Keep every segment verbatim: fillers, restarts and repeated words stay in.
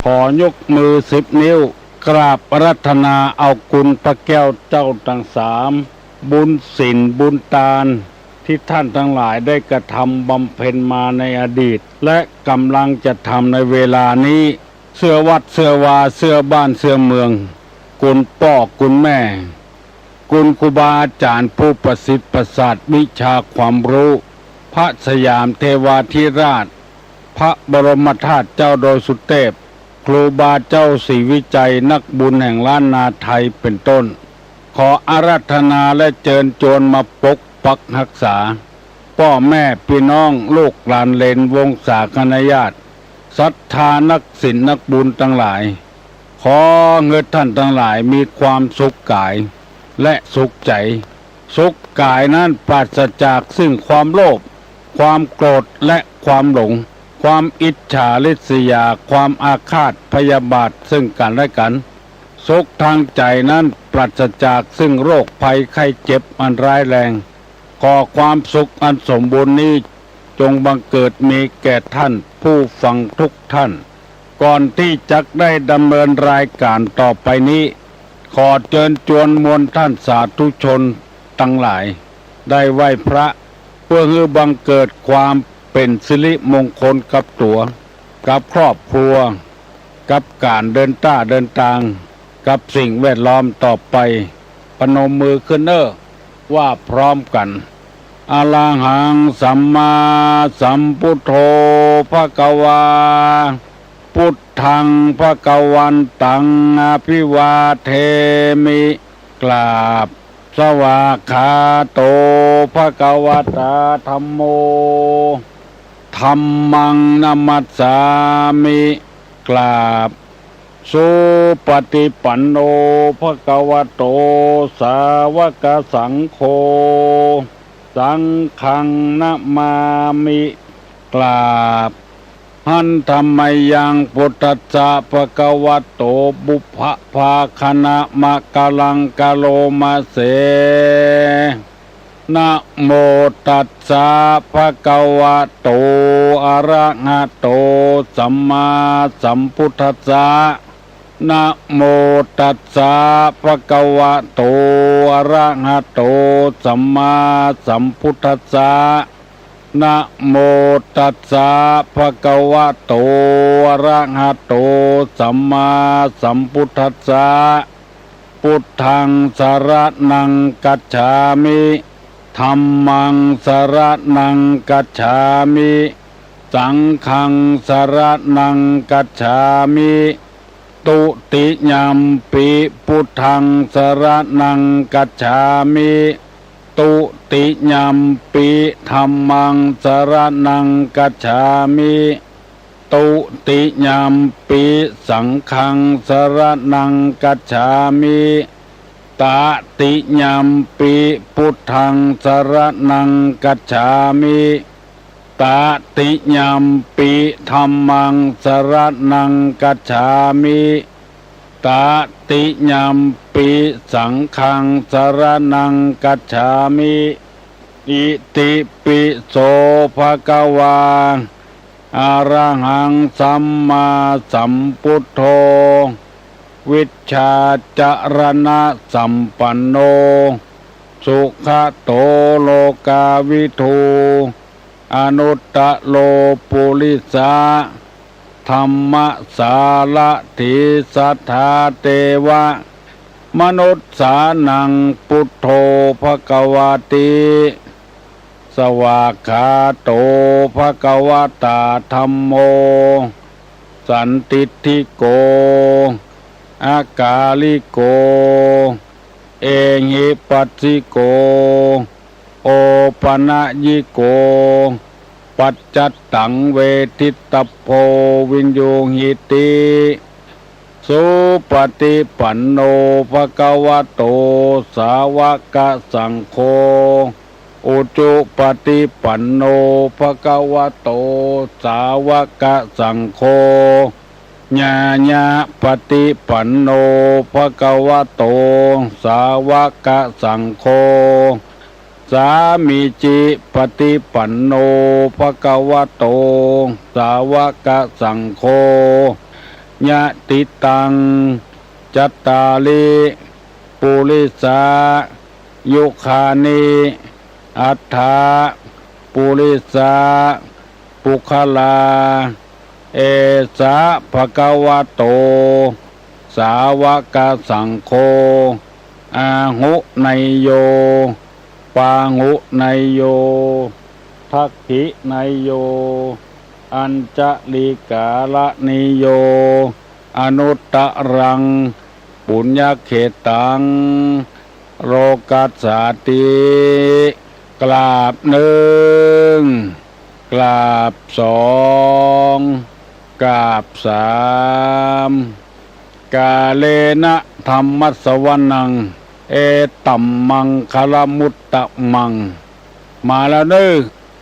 ขอยกมือสิบนิ้ว กราบอาราธนาเอาคุณพระแก้วเจ้าตังสาม บุญศีลบุญตาน ตี้ท่านตังหลายได้กระทำบำเพ็ญมาในอดีต และก่ำลังจะทำในเวลานี้ เสื้อวัดเสื้อวา เสื้อบ้านเสื้อเมือง คุณป้อคุณแม่ คุณครูบาอาจ๋ารย์ผู้ประสิทธิ์ประสาทวิชาความฮู้ พระสยามเทวาธิราช พระบรมธาตุเจ้าดอยสุเตพ ครูบาเจ้าศรีวิชัย นักบุญแห่งล้านนาไทย เป๋นต้น ขออาราธนาและเจิญจวนมาปกปักฮักษา ป้อแม่ปี้น้อง ลูกหลานเหลนวงศาคณาญาติ ศรัทธานักศีลนักบุญตังหลาย ขอหื้อท่านตังหลายมีความสุขก๋ายและสุขใจ๋ สุขก๋ายนั้นปราศจากซึ่งความโลภ ความโกรธและความหลง ความอิจฉาริษยา ความอาฆาตพยาบาทซึ่งกั๋นและกั๋น สุขตางใจ๋นั้นปราศจากซึ่งโรคภัยไข้เจ็บอันร้ายแรง ขอความสุขอันสมบูรณ์นี้ จงบังเกิดมีแก่ท่านผู้ฟังทุกท่าน ก่อนตี้จักได้ดำเนินรายก๋านต่อไปนี้ ขอเจิญจวนมวลท่านสาธุชนตังหลาย ได้ไหว้พระ เปื้อหื้อบังเกิดความเป๋นสิริมงคลกับตั๋ว กับครอบครัว กับก๋านเดินต้าเดินตาง กับสิ่งแวดล้อมต่อไป พนมมือขึ้นเน่อ ว่าพร้อมกั๋น อะระหัง สัมมาสัมพุทโธ ภะคะวา พุทธัง ภะคะวันตัง อะภิวาเทมิ กราบ สวากขาโต ภะคะวะตา ธัมโม ธัมมัง นะมัสสามิ กราบ สุปะฏิปันโน ภะคะวะโต สาวะกะสังโฆ สังฆัง นะมามิ กราบ หันธะมะยัง พุทธัสสะ ภะคะวะโต ปุพพะภาคะนะมะกะลัง กะโรมะเส นะโมตัสสะ ภะคะวะโต อะระหะโต สัมมาสัมพุทธัสสะ นะโมตัสสะ ภะคะวะโต อะระหะโต สัมมาสัมพุทธัสสะ นะโมตัสสะ ภะคะวะโต อะระหะโต สัมมาสัมพุทธัสสะ พุทธัง สะระณัง กัจฉามิ ธัมมัง สะระณัง กัจฉามิ สังฆัง สะระณัง กัจฉามิ ตุติยัมปิ พุทธัง สะระณัง กัจฉามิ ตุติยัมปิ ธัมมัง สะระณัง กัจฉามิ ตุติยัมปิ สังฆัง สะระณัง กัจฉามิ ตะติยัมปิ พุทธัง สะระณัง กัจฉามิ ตะติยัมปิ ธัมมัง สะระณัง กัจฉามิ ตะติยัมปิ สังฆัง สะระณัง กัจฉามิ อิติปิโส ภะคะวา อะระหัง สัมมาสัมพุทโธ วิชชาจะรณะสัมปันโน สุขะโต โลกาวิทู อนุตตะโร ปุริสะ ธัมมะสารถี สัทธา เตวะ มนุสสานัง พุทโธ ภะคะวาติ สวากขาโต ภะคะวะตา ธัมโม สันทิฏฐิโก อะกาลิโก เอหิปัสสิโก โอปะนะยิโก ปัจจัตตัง เวทิตตัพโพ วินยูหิติ สุปะฏิปันโน ภะคะวะโต สาวะกะสังโฆ อุจุปะฏิปันโน ภะคะวะโต สาวะกะสังโฆ ญาญาปะฏิปันโน ภะคะวะโต สาวะกะสังโฆ สามีจิปะฏิปันโน ภะคะวะโต สาวะกะสังโฆ ส ยะติตัง จัตตาริ ปุริสา ยุคานิ อัฏฐะ ปุริสา ปุคคลา เอสะ ภะคะวะโต สาวะกะสังโฆ อาหุเนยโย ปาหุเนยโย ทักขิเนยโย อัญชลีกาละเนยโย อนุตตรัง ปุญญเขตตัง โลกัสสาติ กราบนึ่ง กราบสอง กราบสาม กาเลนะธัมมัสสวนัง เอตัมมังคลมุตตะมัง มาแล้วเน้อ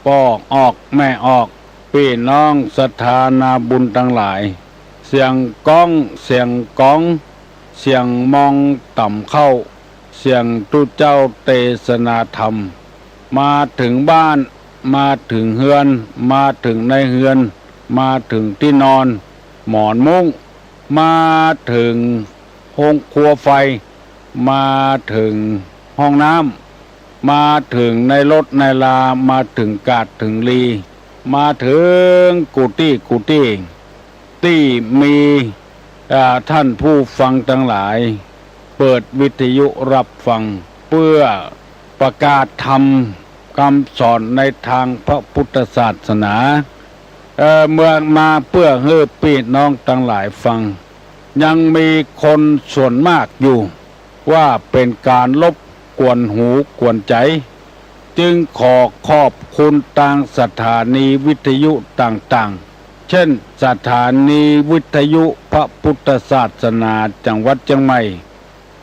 ป้อออกแม่ออก ปี้น้องศรัทธานาบุญตังหลาย เสียงก๊อง เสียงก๋อง เสียงมองต่ำเข้า เสียงตุ๊เจ้าเตสนาธรรม มาเถิงบ้าน มาเถิงเฮือน มาเถิงในเฮือน มาเถิงตี้นอน หมอนมุ้ง มาเถิงโฮงครัวไฟ มาเถิงห้องน้ำ มาเถิงในรถในลา มาเถิงกาดเถิงลี มาเถิงกู้ตี้กู้ตี้ ตี้มี อ่า ท่านผู้ฟังตังหลาย เปิดวิทยุฮับฟัง เปื้อประกาศธรรมกำสอนในตางพระปุทธศาสนา เอ่อ เมือมาเปื้อหื้อปี้น้องตังหลายฟัง ยังมีคนส่วนมากอยู่ ว่าเป๋นก๋านรบกวนหูกวนใจ๋ จึงขอขอบคุณตางสถานีวิทยุต่างๆ เจ้น สถานีวิทยุพระปุทธศาสนาจังหวัดเจียงใหม่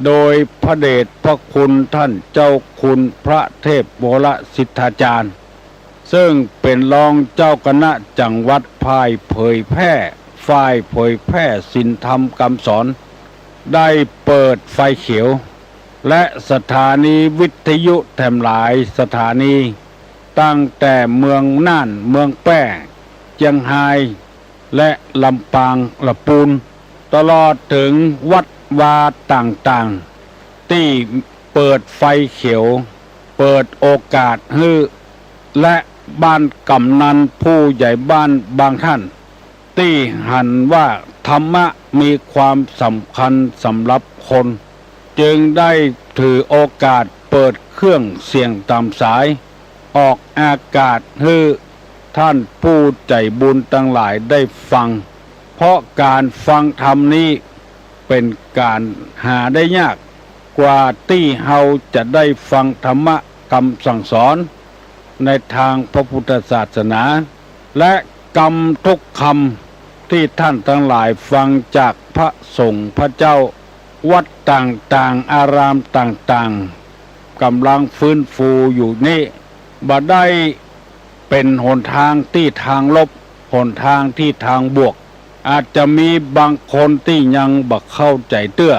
โดยพระเดชพระคุณต้านเจ้าคุณพระเทพวรสิทธาจารย์ เซิ่งเป๋นรองเจ้าคณะจังหวัดฝ่ายเผยแพร่ ฝ่ายเผยแพร่ศีลธรรมกำสอน ได้เปิดไฟเขียว และสถานีวิทยุแถมหลายสถานี ตั้งแต่เมืองน่าน เมืองแป้ เจียงฮาย และลำปาง ละปูน ตลอดเถิงวัดวาต่างๆ ตี้เปิดไฟเขียว เปิดโอกาสหื้อ และบ้านกำนันผู้ใหญ่บ้านบางต้าน ตี้หันว่าธรรมะมีความสำคัญสำหรับคน จึงได้ถือโอกาสเปิดเครื่องเสียงต๋ามสาย ออกอากาศหื้อต้านผู้ใจ๋บุญตังหลายได้ฟัง เพราะก๋านฟังธรรมนี้เป๋นก๋านหาได้ยาก กว่าตี้เฮาจะได้ฟังธรรมะกำสั่งสอนในตางพระปุทธศาสนา และกำทุกกำตี้ต้านตังหลายฟังจากพระสงฆ์พระเจ้า วัดต่างๆ อารามต่างๆ ก่ำลังฟื้นฟูอยู่นี้ บ่ได้เป๋นหนตางตี้ตางลบ หนตางตี้ตางบวก อาจจะมีบางคนตี้ยังบ่เข้าใจ๋เตื้อ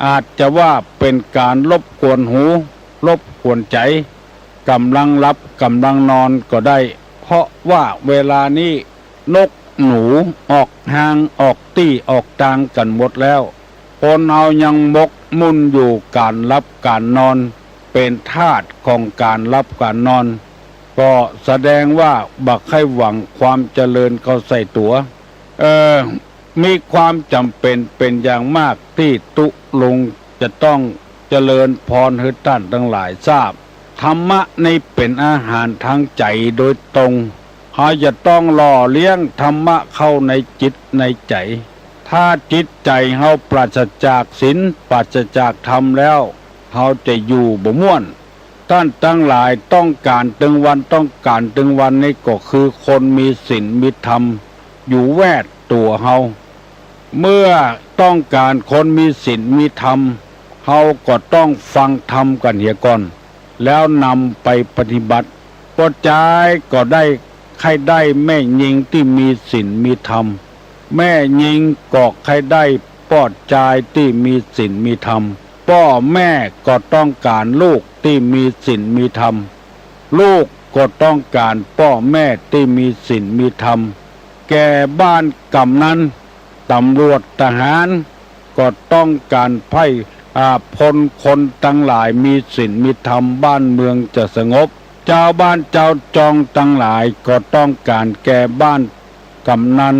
อาจจะว่าเป๋นก๋านรบกวนหู รบกวนใจ๋ ก่ำลังหลับก่ำลังนอนก็ได้ เพราะว่าเวลานี้นกหนูออกฮางออกตี้ออกตางกั๋นหมดแล้ว คนเฮายังหมกมุ่นอยู่ก๋านหลับก๋านนอน เป๋นทาสของก๋านหลับก๋านนอน ก็แสดงว่าบ่ใค่หวังความเจริญเข้าใส่ตั๋ว เอ่อ มีความจ๋ำเป๋นเป๋นอย่างมากตี้ตุ๊ลุงจะต้องเจริญพรหื้อต้านตังหลายทราบ ธรรมะนี้เป๋นอาหารตางใจ๋โดยตรง เฮาจะต้องหล่อเลี้ยงธรรมะเข้าในจิตในใจ๋ ถ้าจิตใจ๋เฮาปราศจากศีล ปราศจากธรรมแล้ว เฮาจะอยู่บ่ม่วน ต้านตังหลายต้องก๋านตึงวัน ต้องก๋านตึงวันนี้ก็คือคนมีศีลมีธรรมอยู่แวดตั๋วเฮา เมื่อต้องก๋านคนมีศีลมีธรรม เฮาก็ต้องฟังธรรมกั๋นเหียก่อน แล้วนำไปปฏิบัติ ป้อจายก็ได้ใค่ได้แม่ญิงตี้มีศีลมีธรรม แม่ญิงก็ใค่ได้ป้อจายตี้มีศีลมีธรรม ป้อแม่ก็ต้องก๋านลูกตี้มีศีลมีธรรม ลูกก็ต้องก๋านป้อแม่ตี้มีศีลมีธรรม แก่บ้านกำนั้น ตำรวจทหารก็ต้องก๋านใผ อ่า พลคนตังหลายมีศีลมีธรรม บ้านเมืองจะสงบ จาวบ้านจาวจองตังหลายก็ต้องก๋านแก่บ้านกำนัน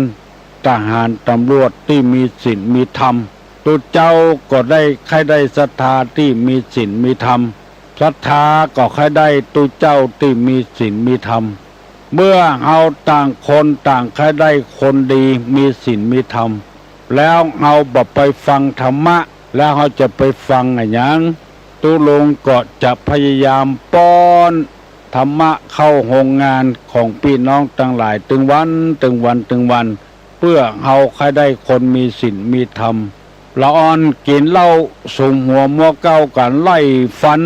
ทหารตำรวจตี้มีศีลมีธรรม ตุ๊เจ้าก็ได้ ใค่ได้ศรัทธาตี้มีศีลมีธรรม ศรัทธาก็ใค่ได้ตุ๊เจ้าตี้มีศีลมีธรรม เมื่อเฮาต่างคนต่างใค่ได้คนดีมีศีลมีธรรม แล้วเฮาบ่ไปฟังธรรมะ แล้วเฮาจะไปฟังอะหยัง ตุ๊ลุงก็จะพยายามป้อนธรรมะเข้าโฮงงานของปี้น้องตังหลายตึงวัน ตึงวัน ตึงวัน เปื้อเฮาใค่ได้คนมีศีลมีธรรม ละอ่อนกิ๋นเหล้าสุมหัวมัวเก๊ากั๋น ไล่ฟัน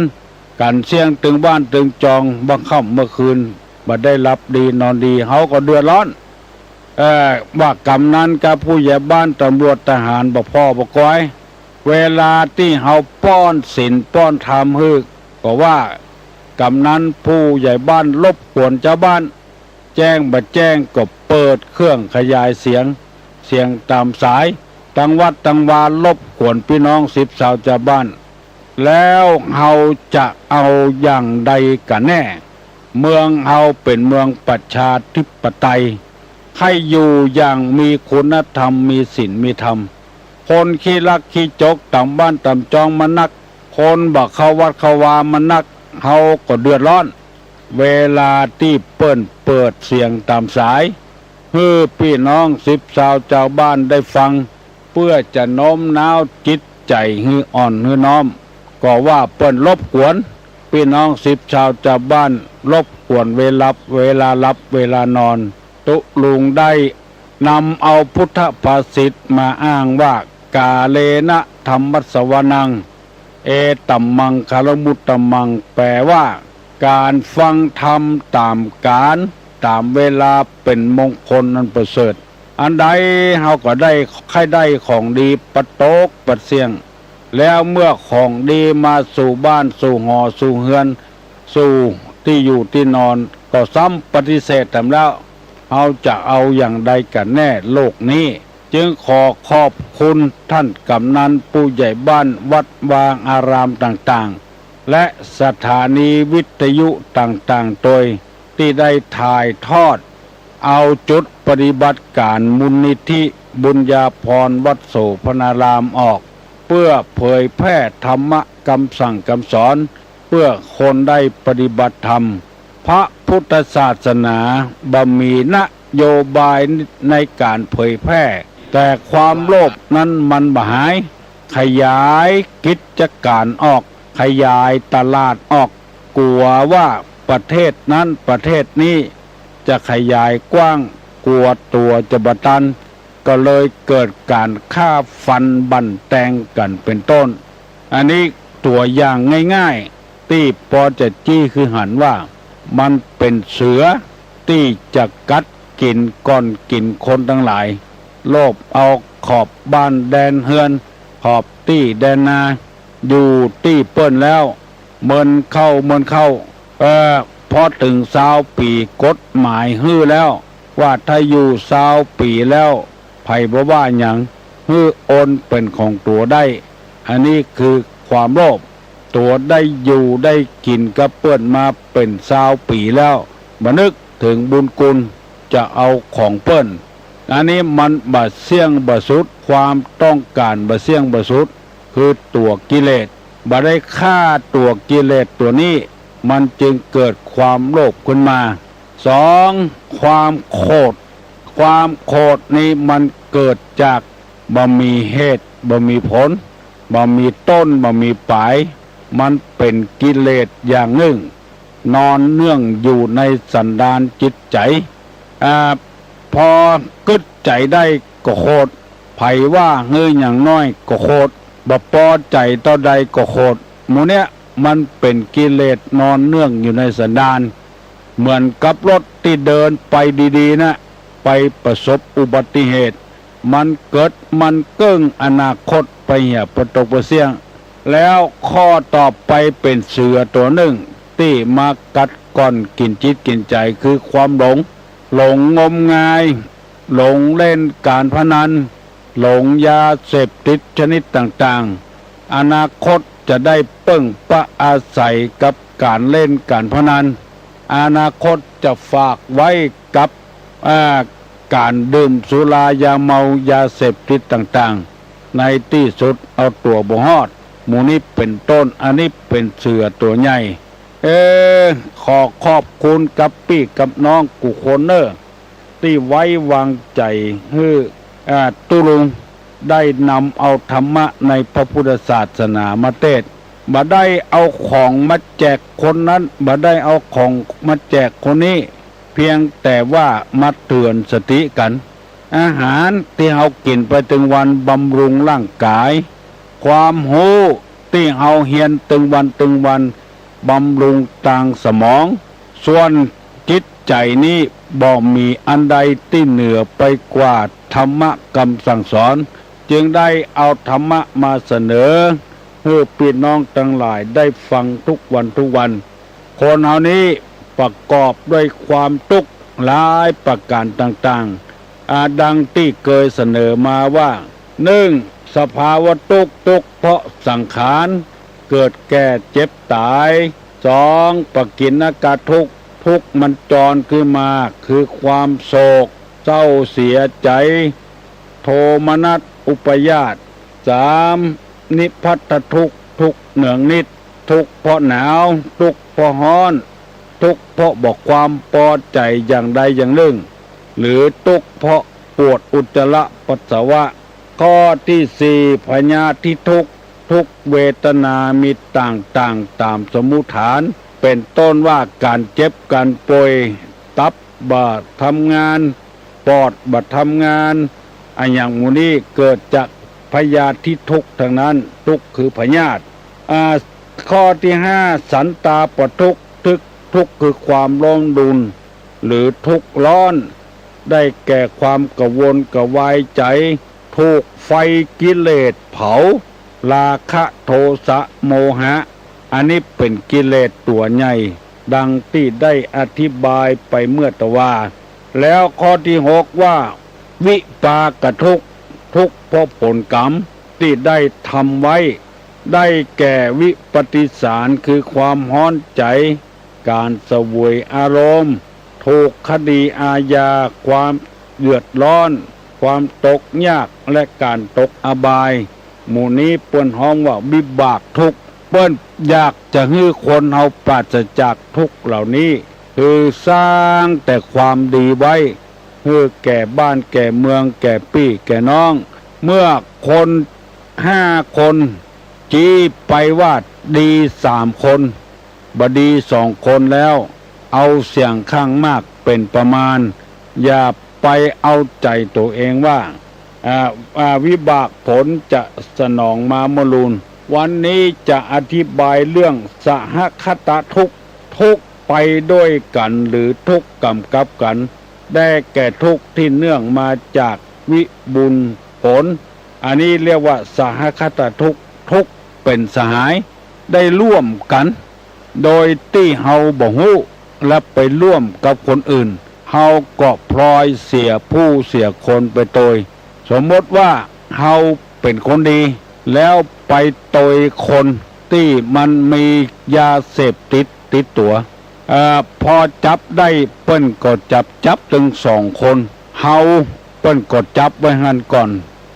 กั๋นเสี้ยงตึงบ้านตึงจอง บ่าค่ำเมื่อคืน บ่ได้หลับดีนอนดี เฮาก็เดือดร้อน เอ่อ ว่ากำนันกับผู้ใหญ่บ้าน ตำรวจ ทหาร บ่พ่อบ่กอย เวลาตี้เฮาป้อนศีลป้อนธรรมหื้อ ก็ว่ากำนันผู้ใหญ่บ้านรบกวนจาวบ้าน แจ้งบ่แจ้งก็เปิดเครื่องขยายเสียง เสียงต๋ามสาย ตังวัดตังวารบกวนปี้น้องสิบซาวจาวบ้าน แล้วเฮาจะเอาอย่างใดกั๋นแน่ เมืองเฮาเป๋นเมืองประชาธิปไตย ใค่อยู่อย่างมีคุณธรรม มีศีลมีธรรม คนขี้ลักขี้จกต๋ามบ้านต๋ามจองมานัก คนบ่เข้าวัดเข้าวามานัก เฮาก็เดือดร้อน เวลาตี้เปิ้นเปิดเสียงต๋ามสาย หื้อปี้น้องสิบซาวจาวบ้านได้ฟัง เปื้อจะโน้มน้าวจิตใจ๋หื้ออ่อนหื้อน้อม ก็ว่าเปิ้นรบกวนปี้น้องสิบซาวจาวบ้าน รบกวนเวลาหลับ เวลาหลับเวลานอน ตุ๊ลุงได้นำเอาพุทธภาษิตมาอ้างว่า กาเลนะธัมมัสสวนัง เอตัมมังคลมุตตมัง แปลว่า ก๋านฟังธรรมต๋ามกาล ต๋ามเวลาเป๋นมงคลอันประเสริฐ อันใดเฮาก็ได้ ใค่ได้ของดีปะโตกปะเสี้ยง แล้วเมื่อของดีมาสู่บ้านสู่หอสู่เฮือน สู่ตี้อยู่ตี้นอน ก็ซ้ำปฏิเสธแถมแล้ว เฮาจะเอาอย่างใดกั๋นแน่โลกนี้ จึงขอขอบคุณท่านกำนัน ผู้ใหญ่บ้าน วัดวาอารามต่างๆ และสถานีวิทยุต่างๆ โตยตี้ได้ถ่ายทอด เอาจุดปฏิบัติก๋านมูลนิธิบุญญาภรณ์วัดโสภณารามออก เปื้อเผยแพร่ธรรมะกำสั่งกำสอน เปื้อคนได้ปฏิบัติธรรม พระพุทธศาสนาบ่มีนโยบายในก๋านเผยแพร่ แต่ความโลภนั้นมันบ่หาย ขยายกิจก๋านออก ขยายตลาดออก กั๋วว่าประเทศนั้นประเทศนี้จะขยายกว้าง กั๋วตั๋วจะบ่ตัน ก็เลยเกิดก๋านฆ่าฟันบั่นแตงกั๋นเป๋นต้น อันนี้ตั๋วอย่างง่ายๆ ตี้ปอจะจี้หื้อหันว่า มันเป๋นเสือตี้จะกัดกิ๋นก่อนกิ๋นคนตังหลาย โลภเอาขอบบ้านแดนเฮือน ขอบตี้แดนนา อยู่ตี้เปิ้นแล้ว เมินเข้า เมินเข้า เอ่อ พอเถิงซาวปี๋กฎหมายหื้อแล้ว ว่าถ้าอยู่ซาวปี๋แล้ว ใผบ่ว่าหยัง หื้อโอนเป๋นของตั๋วได้ อันนี้คือความโลภ ตั๋วได้อยู่ได้กิ๋นกับเปิ้นมาเป๋นซาวปี๋แล้ว บ่นึกเถิงบุญคุณ จะเอาของเปิ้น อันนี้มันบ่เสี้ยงบ่สุด ความต้องก๋านบ่เสี้ยงบ่สุด คือตั๋วกิเลส บ่ได้ฆ่าตั๋วกิเลสตั๋วนี้ มันจึงเกิดความโลภขึ้นมา สอง ความโขด ความโขดนี้มันเกิดจากบ่มีเหตุ บ่มีผล บ่มีต้น บ่มีป๋าย มันเป๋นกิเลสอย่างนึ่ง นอนเนื่องอยู่ในสันดานจิตใจ๋ อ่า พอกึ๊ดใจ๋ได้ก็โขด ใผว่าหื้อหยังน้อยก็โขด บ่ปอใจ๋เต้าใดก็โขด หมู่เนี้ยมันเป๋นกิเลสนอนเนื่องอยู่ในสันดาน เหมือนกับรถตี้เดินไปดีๆ นะ ไปประสบอุบัติเหตุ มันเกิดมันเกิ้ง อนาคตไปเหียบ่ตกบ่เสี้ยง แล้วข้อต่อไปเป๋นเสือตั๋วนึ่งตี้มากัดก่อนกิ๋นจิตกิ๋นใจ๋ คือความหลง หลงงมงาย หลงเล่นก๋านพนัน หลงยาเสพติดชนิดต่างๆ อนาคตจะได้เปิ้งปะอาศัยกับก๋านเล่นก๋านพนัน อนาคตจะฝากไว้กับ อ่า ก๋านดื่มสุรายาเมายาเสพติดต่างๆ ในตี้สุดเอาตั๋วบ่ฮอด หมู่นี้เป๋นต้น อันนี้เป๋นเสือตั๋วใหญ่ เออ ขอขอบคุณกับปี้กับน้องกู้คนเน่อ ตี้ไว้วางใจ๋หื้อ อ่า ตุ๊ลุงได้นำเอาธรรมะในพระพุทธศาสนามาเตศน์ บ่ได้เอาของมาแจกคนนั้น บ่ได้เอาของมาแจกคนนี้ เพียงแต่ว่ามาเตื๋อนสติกั๋น อาหารตี้เฮากิ๋นไปตึงวันบำรุงร่างก๋าย ความฮู้ตี้เฮาเฮียนตึงวันตึงวันบำรุงตางสมอง ส่วนจิตใจ๋นี้บ่มีอันใดตี้เหนือไปกว่าธรรมะกำสั่งสอน จึงได้เอาธรรมะมาเสนอหื้อปี้น้องตังหลายได้ฟังทุกวันทุกวัน คนเฮานี้ประกอบด้วยความตุ๊กข์หลายประก๋านต่างๆ อ่า ดังตี้เกยเสนอมาว่า นึ่ง สภาวะตุ๊กข์ ตุ๊กข์เพราะสังขาร เกิดแก่เจ็บต๋าย สอง ปกิณณกทุกข์ ทุกข์มันจรขึ้นมา คือความโศกเศร้าเสียใจ๋ โทมนัสอุปาทาน สาม นิพพัทธทุกข์ ทุกข์เนืองนิด ทุกข์เพราะหนาว ทุกข์เพราะฮ้อน ทุกข์เพราะบ่ความปอใจ๋อย่างใดอย่างนึ่ง หรือทุกข์เพราะปวดอุจจาระปัสสาวะ ข้อตี้สี่ พยาธิทุกข์ ทุกข์เวทนามีต่างๆ ต๋ามสมมุติฐาน เป๋นต้นว่าก๋านเจ็บก๋านป่วย ตับบ่ทำงาน ปอดบ่ทำงาน อะหยังหมู่นี้เกิดจากพยาธิทุกข์ตังนั้น ทุกข์คือพยาธิ อ่า ข้อตี้ห้า สันตาปทุกข์ ทุกข์ ทุกข์คือความร้อนรน หรือทุกข์ร้อน ได้แก่ความกระวนกระวายใจ๋ ถูกไฟกิเลสเผา ราคะ โทสะ โมหะ อันนี้เป๋นกิเลสตั๋วใหญ่ ดังตี้ได้อธิบายไปเมื่อตะวา แล้วข้อตี้หกว่า วิปากทุกข์ ทุกข์เพราะผลกรรมตี้ได้ทำไว้ ได้แก่วิปฏิสาร คือความฮ้อนใจ๋ ก๋านเสวยอารมณ์ ถูกคดีอาญา ความเดือดร้อน ความตกยาก และก๋านตกอบาย หมู่นี้เปิ้นฮ้องว่าวิบากทุกข์ เปิ้นอยากจะหื้อคนเฮาปราศจากทุกข์เหล่านี้ คือสร้างแต่ความดีไว้ หื้อแก่บ้านแก่เมือง แก่ปี้แก่น้อง เมื่อคนห้าคน จี๊ไปว่าดีสามคน บ่ดีสองคนแล้ว เอาเสียงข้างมากเป๋นประมาณ อย่าไปเอาใจ๋ตั๋วเองว่า อ่า อ่า วิบากผลจะสนองมาเมื่อลูน วันนี้จะอธิบายเรื่องสหคตทุกข์ ทุกข์ไปด้วยกั๋น หรือทุกข์ก๋ำกับกั๋น ได้แก่ทุกข์ตี้เนื่องมาจากวิบุญผล อันนี้เรียกว่าสหคตทุกข์ ทุกข์เป๋นสหาย ได้ร่วมกั๋น โดยตี้เฮาบ่ฮู้ และไปร่วมกับคนอื่น เฮาก็พลอยเสียผู้เสียคนไปโตย สมมติว่าเฮาเป๋นคนดี แล้วไปโตยคนตี้มันมียาเสพติดติดตั๋ว เอ่อ พอจับได้เปิ้นก็จับ จับตึงสองคน เฮาเปิ้นก็จับไว้หั้นก่อน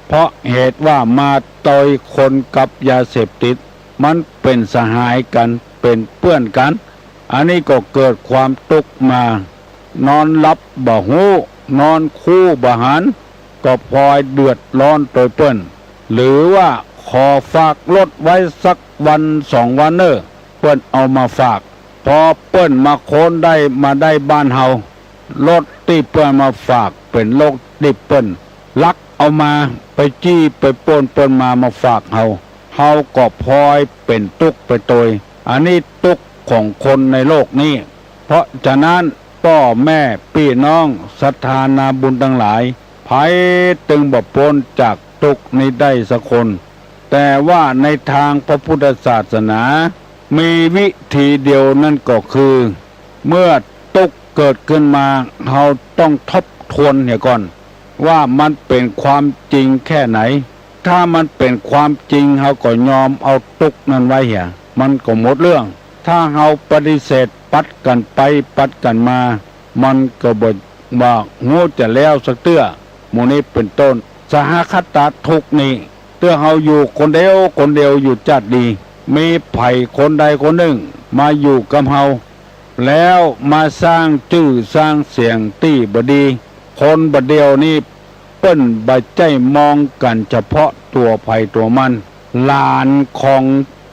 เพราะเหตุว่ามาโตยคนกับยาเสพติด มันเป๋นสหายกั๋น เป๋นเปื้อนกั๋น อันนี้ก็เกิดความตุ๊กข์มา นอนหลับบ่ฮู้ นอนคู่บ่หัน ก็พลอยเดือดร้อนโตยเปิ้น หรือว่าขอฝากรถไว้สักวันสองวันเน่อ เปิ้นเอามาฝาก พอเปิ้นมาค้นได้ มาได้บ้านเฮา รถตี้เปิ้นมาฝากเป๋นรถตี้เปิ้นลักเอามา ไปจี้ไปปล้นเปิ้นมา มาฝากเฮา เฮาก็พลอยเป๋นตุ๊กข์ไปโตย อันนี้ตุ๊กข์ของคนในโลกนี้ เพราะฉะนั้นป้อแม่ปี้น้องศรัทธานาบุญตังหลาย ใผตึงบ่ป๊นจากตุ๊กข์นี้ได้สักคน แต่ว่าในตางพระพุทธศาสนา มีวิธีเดียว นั้นก็คือ เมื่อตุ๊กข์เกิดขึ้นมา เฮาต้องทบทวนเหียก่อน ว่ามันเป๋นความจริงแค่ไหน ถ้ามันเป๋นความจริง เฮาก็ยอมเอาตุ๊กข์นั้นไว้เหีย มันก็หมดเรื่อง ถ้าเฮาปฏิเสธปัดกั๋นไปปัดกั๋นมา มันก็บ่ว่าฮู้จะแล้วสักเตื้อ หมู่นี้เป๋นต้น สหคตทุกข์นี่ เตื้อเฮาอยู่คนเดียวคนเดียวอยู่จ๊าดนี้ มีใผคนใดคนนึ่งมาอยู่กับเฮา แล้วมาสร้างจื้อสร้างเสียงตี้บ่ดี คนบ่าเดี่ยวนี้เปิ้นบ่ใจ้มองกั๋นเฉพาะตั๋วใผตั๋วมัน หลานของ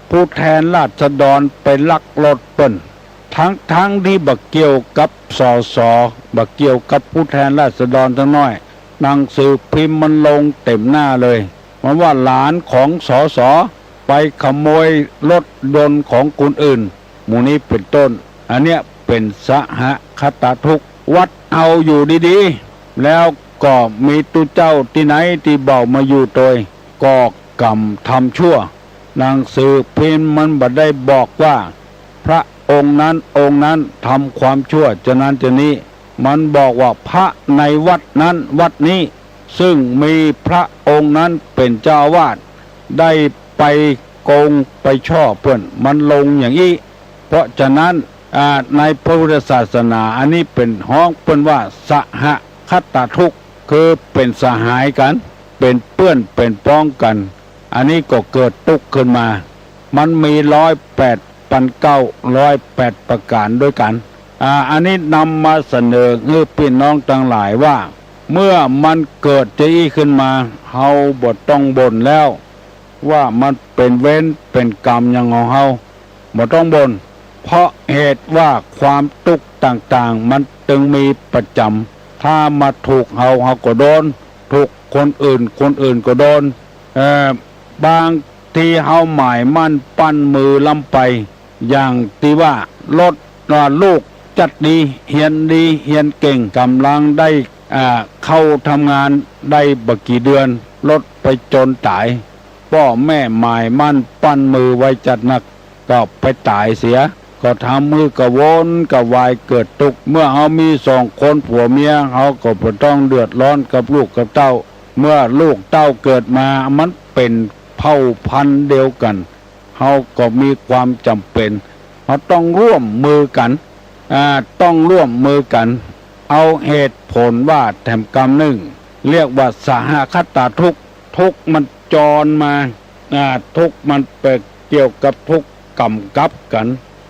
ผู้แทนราษฎรไปลักรถเปิ้น ทั้งๆ ตี้บ่เกี่ยวกับ สส บ่เกี่ยวกับผู้แทนราษฎรสักหน้อย หนังสือพิมพ์มันลงเต็มหน้าเลย มันว่าหลานของ สส ไปขโมยรถยนต์ของคนอื่น หมู่นี้เป๋นต้น อันเนี้ยเป๋นสหคตทุกข์ วัดเฮาอยู่ดีๆ แล้วก็มีตุ๊เจ้าตี้ไหนตี้เบามาอยู่ตวย ก็กำทำชั่ว หนังสือพิมพ์มันบ่ได้บอกว่า พระองค์นั้นองค์นั้นทำความชั่วจะนั้นจะนี้ มันบอกว่าพระในวัดนั้นวัดนี้ ซึ่งมีพระองค์นั้นเป๋นเจ้าอาวาส ได้ไปโกงไปช่อเปิ้น มันลงอย่างอี้ เพราะฉะนั้น อ่า ในพระพุทธศาสนา อันนี้เป๋นฮ้องเปิ้นว่าสหคตทุกข์ คือเป๋นสหายกั๋น เป๋นเปื้อนเป๋นป๊องกั๋น อันนี้ก็เกิดตุ๊กข์ขึ้นมา มันมีร้อยแปดปันเก๊า ร้อยแปดประก๋านด้วยกั๋น อ่า อันนี้นำมาเสนอหื้อปี้น้องตังหลายว่า เมื่อมันเกิดจะอี้ขึ้นมา เฮาบ่ต้องบ่นแล้ว ว่ามันเป๋นเวรเป๋นกรรมหยังของเฮา บ่ต้องบ่น เพราะเหตุว่าความตุ๊กข์ต่างๆ มันตึงมีประจ๋ำ ถ้ามาถูกเฮา เฮาก็โดน ถูกคนอื่น คนอื่นก็โดน เอ่อ บางทีเฮาหมายมั่นปั้นมือล้ำไป อย่างตี้ว่า ลด ว่าลูกจ๊าดนี้ เฮียนดี เฮียนเก่ง ก่ำลังได้ อ่า เข้าทำงานได้บ่กี่เดือน ลดไปจนต๋าย ป้อแม่หมายมั่นปั้นมือไว้จ๊าดนัก ก็ไปต๋ายเสีย ก็ทำหื้อกระวนกระวายเกิดตุ๊กข์ เมื่อเฮามีสองคนผัวเมีย เฮาก็บ่ต้องเดือดร้อนกับลูกกับเต้า เมื่อลูกเต้าเกิดมา มันเป๋นเผ่าพันธุ์เดียวกั๋น เฮาก็มีความจ๋ำเป๋น เฮาต้องร่วมมือกั๋น อ่า ต้องร่วมมือกั๋น เอาเหตุผลว่าแถมกำนึ่ง เรียกว่าสหคตทุกข์ ทุกข์มันจรมา อ่า ทุกข์มันไปเกี่ยวกับทุกข์ก๋ำกับกั๋น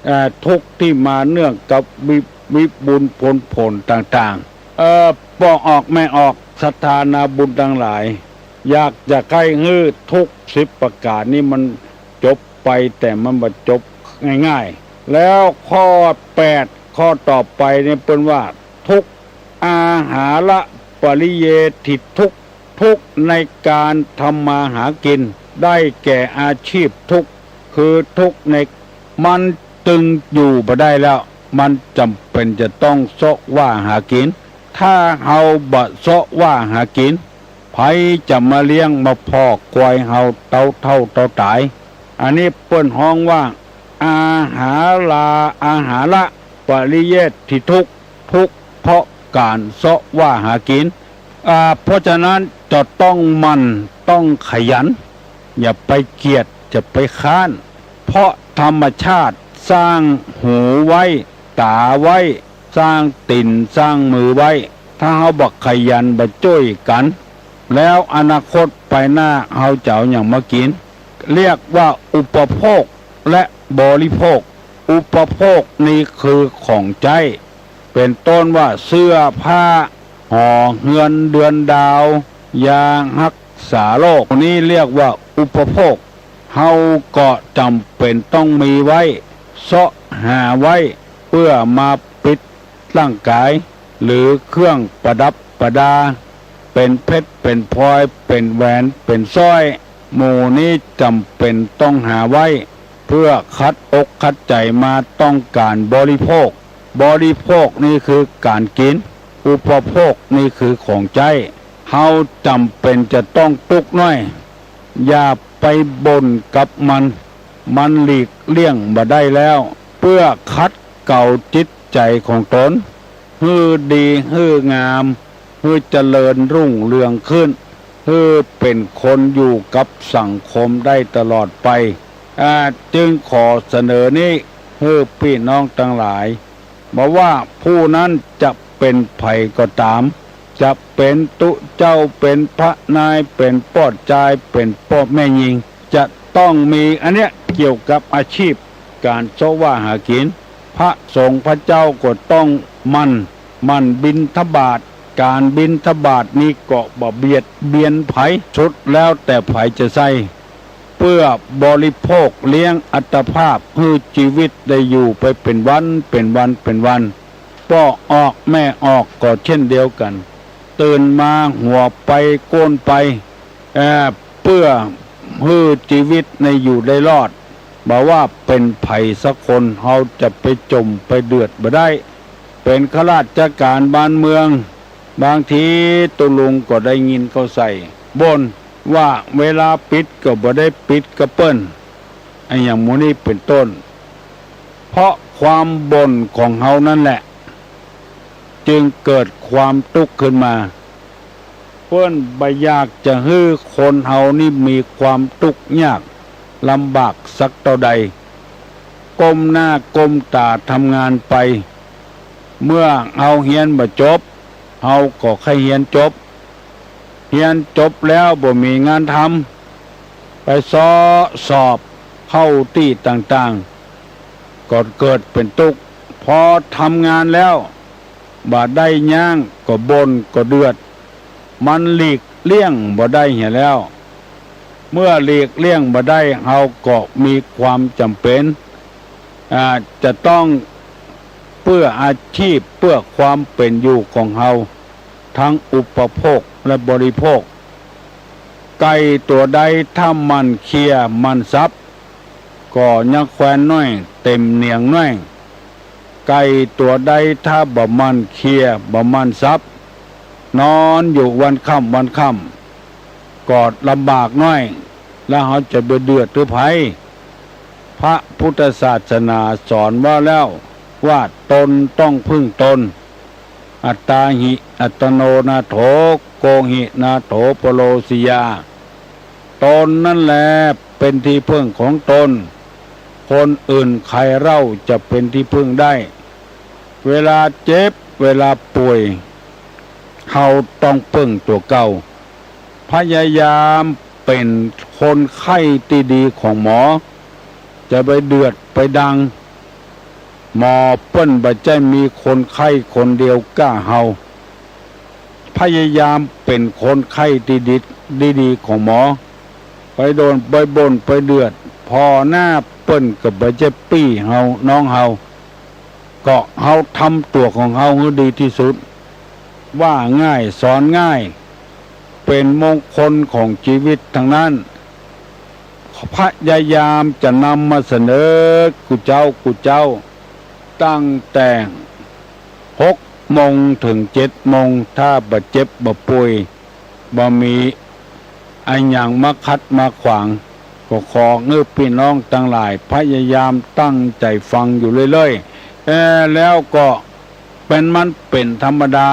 อ่า ทุกข์ตี้มาเนื่องกับวิ วิบูลย์ผลผลต่างๆ เอ่อ ป้อออกแม่ออก ศรัทธานาบุญตังหลาย อยากจะใค่หื้อทุกข์สิบประก๋านนี้มันจบไป แต่มันบ่จบง่ายๆ แล้วข้อแปด ข้อต่อไปเนี่ยเปิ้นว่า ทุกข์ อาหาระปริเยฏฐิทุกข์ ทุกข์ในการทำมาหากิน ได้แก่อาชีพทุกข์ คือทุกข์ใน มันตึงอยู่บ่ได้แล้ว มันจ๋ำเป๋นจะต้องเซาะว่าหากิ๋น ถ้าเฮาบ่เซาะว่าหากิ๋น ใผจะมาเลี้ยงมาพอกควายเฮาเต้าเฒ่าเต้าต๋าย อันนี้เปิ้นฮ้องว่า อาหารา อาหาระปริเยฏฐิทุกข์ ทุกข์เพราะก๋านเซาะว่าหากิ๋น อ่า เพราะฉะนั้นจะต้องหมั่น ต้องขยัน อย่าไปเกียจ อย่าไปคร้าน เพราะธรรมชาติสร้างหูไว้ ต๋าไว้ สร้างตี๋น สร้างมือไว้ ถ้าเฮาบ่ขยัน บ่จ้วยกั๋น แล้วอนาคตไปหน้าเฮาจะเอาหยังมากิ๋น เรียกว่าอุปโภคและบริโภค อุปโภคนี่คือของใจ๊ เป๋นต้นว่าเสื้อผ้า หอเฮือนเดือนดาว ยาฮักษาโรค นี้เรียกว่าอุปโภค เฮาก็จ๋ำเป๋นต้องมีไว้ เซาะหาไว้ เปื้อมาปิดร่างก๋าย หรือเครื่องประดับประดา เป๋นเพชร เป๋นพลอย เป๋นแหวน เป๋นสร้อย หมู่นี้จ๋ำเป๋นต้องหาไว้ เปื้อขัดอกขัดใจ๋มาต้องก๋านบริโภค บริโภคนี่คือก๋านกิ๋น อุปโภคนี่คือของใจ๊ เฮาจ๋ำเป๋นจะต้องตุ๊กข์น้อย อย่าไปบ่นกับมัน มันหลีกเลี่ยงบ่ได้แล้ว เปื้อขัดเกลาจิตใจ๋ของต๋น หื้อดีหื้องาม หื้อเจริญรุ่งเรืองขึ้น หื้อเป๋นคนอยู่กับสังคมได้ตลอดไป อ่า จึงขอเสนอนี้หื้อปี้น้องตังหลาย บ่ว่าผู้นั้นจะเป๋นใผก็ต๋าม จะเป๋นตุ๊เจ้า เป๋นพระนาย เป๋นป้อจาย เป๋นป้อแม่ญิง จะต้องมีอันเนี้ยเกี่ยวกับอาชีพก๋านเซาะว่าหากิ๋น พระสงฆ์พระเจ้าก็ต้องหมั่น หมั่นบิณฑบาต ก๋านบิณฑบาตนี้ก็บ่เบียดเบียนใผ สุดแล้วแต่ใผจะใช้ เปื้อบริโภคเลี้ยงอัตภาพ หื้อจีวิตได้อยู่ไปเป๋นวัน เป๋นวัน เป๋นวัน ป้อออกแม่ออกก็เช่นเดียวกั๋น ตื่นมาหัวไปก้นไป เอ่อ เปื้อหื้อจีวิตในอยู่ได้รอด บ่ว่าเป๋นใผสักคน เฮาจะไปจ๋มไปเดือดบ่ได้ เป๋นข้าราชก๋านบ้านเมือง บางทีตุ๊ลุงก็ได้ยินเขาใส่บ่นว่าเวลาปิดก็บ่ได้ปิดกับเปิ้น อะหยังหมู่นี้เป๋นต้น เพราะความบ่นของเฮานั่นแหละ จึงเกิดความตุ๊กข์ขึ้นมา เปิ้นบ่อยากจะหื้อคนเฮานี่มีความตุ๊กข์ยากลำบากสักเต้าใด ก้มหน้าก้มต๋าทำงานไป เมื่อเฮาเฮียนบ่จบ เฮาก็ใค่เฮียนจบ เฮียนจบแล้วบ่มีงานทำ ไปเซาะสอบเข้าตี้ต่างๆ ก็เกิดเป๋นตุ๊กข์ พอทำงานแล้วบ่ได้หยังก็บ่นก็เดือด มันหลีกเลี่ยงบ่ได้เหียแล้ว เมื่อหลีกเลี่ยงบ่ได้ เฮาก็มีความจ๋ำเป๋น อ่า จะต้องเปื้ออาชีพ เปื้อความเป๋นอยู่ของเฮา ทั้งอุปโภคและบริโภค ไก่ตั๋วใดถ้าหมั่นเขี่ยหมั่นสับ ก็ยังแควนน้อยเต็มเหนียงน้อย ไก่ตั๋วใดถ้าบ่หมั่นเขี่ยบ่หมั่นสับ นอนอยู่วันค่ำวันค่ำ ก็ลำบากน้อย แล้วเฮาจะไปเดือดหื้อใผ พระพุทธศาสนาสอนไว้แล้วว่าตนต้องพึ่งตน อัตตาหิ อัตตโน นาโถ โกหิ นาโถ ปโรสิยา ตนนั่นแหละเป๋นตี้พึ่งของตน คนอื่นใครเล่าจะเป๋นตี้พึ่งได้ เวลาเจ็บ เวลาป่วย เฮาต้องเปิ้งตั๋วเก่า พยายามเป๋นคนไข้ตี้ดีของหมอ จะไปเดือดไปดัง หมอเปิ้นบ่ใจ้มีคนไข้คนเดียวก้าเฮา พยายามเป๋นคนไข้ตี้ดี ตี้ดีของหมอ ไปโดนไปบ่นไปเดือด ผ่อหน้าเปิ้นก็บ่ใจ้ปี้เฮาน้องเฮา ก็เฮาทำตั๋วของเฮาหื้อดีตี้สุด ว่าง่ายสอนง่าย เป๋นมงคลของจีวิตตังนั้น พยายามจะนำมาเสนอกู้เจ๊ากู้เจ๊า ตั้งแต่หกโมงเถิงเจ็ดโมง ถ้าบ่เจ็บบ่ป่วย บ่มีอะหยังมาขัดมาขวาง ก็ขอหื้อปี้น้องตังหลายพยายามตั้งใจ๋ฟังอยู่เรื่อยๆ เอ่อ แล้วก็เป๋นมันเป๋นธรรมดา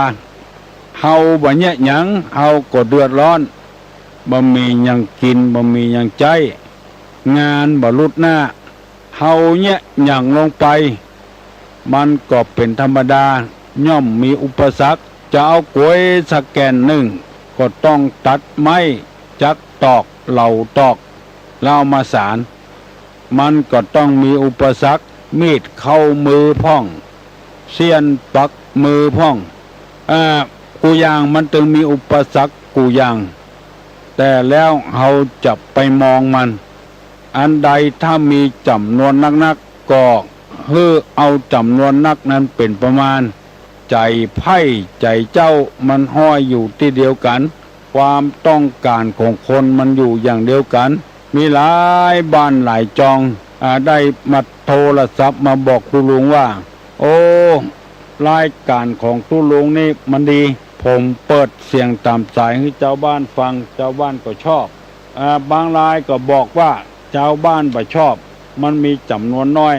เฮาบ่เยียะหยัง เฮาก็เดือดร้อน บ่มีหยังกิ๋น บ่มีหยังใจ๊ งานบ่ลุดหน้า เฮาเยียะหยังลงไป มันก็เป๋นธรรมดา ย่อมมีอุปสรรค จะเอาก๊วยสักแก่นนึ่ง ก็ต้องตัดไม้จั๊กตอก เหลาตอก แล้วเอามาสาน มันก็ต้องมีอุปสรรค มีดเข้ามือพ่อง เสี้ยนปักมือพ่อง อ่า กู้อย่างมันตึงมีอุปสรรคกู้อย่าง แต่แล้วเฮาจะไปมองมัน อันใดถ้ามีจ๋ำนวนนักๆ ก็หื้อเอาจ๋ำนวนนักนั้นเป๋นประมาณ ใจ๋ใผใจ๋เจ้ามันห้อยอยู่ตี้เดียวกั๋น ความต้องก๋านของคนมันอยู่อย่างเดียวกั๋น มีหลายบ้านหลายจอง อ่า ได้มาโทรศัพท์มาบอกตุ๊ลุงว่า โอ้ รายก๋านของตุ๊ลุงนี่มันดี ผมเปิดเสียงต๋ามสายหื้อจาวบ้านฟัง จาวบ้านก็ชอบ อ่า บางรายก็บอกว่าจาวบ้านบ่ชอบ มันมีจ๋ำนวนน้อย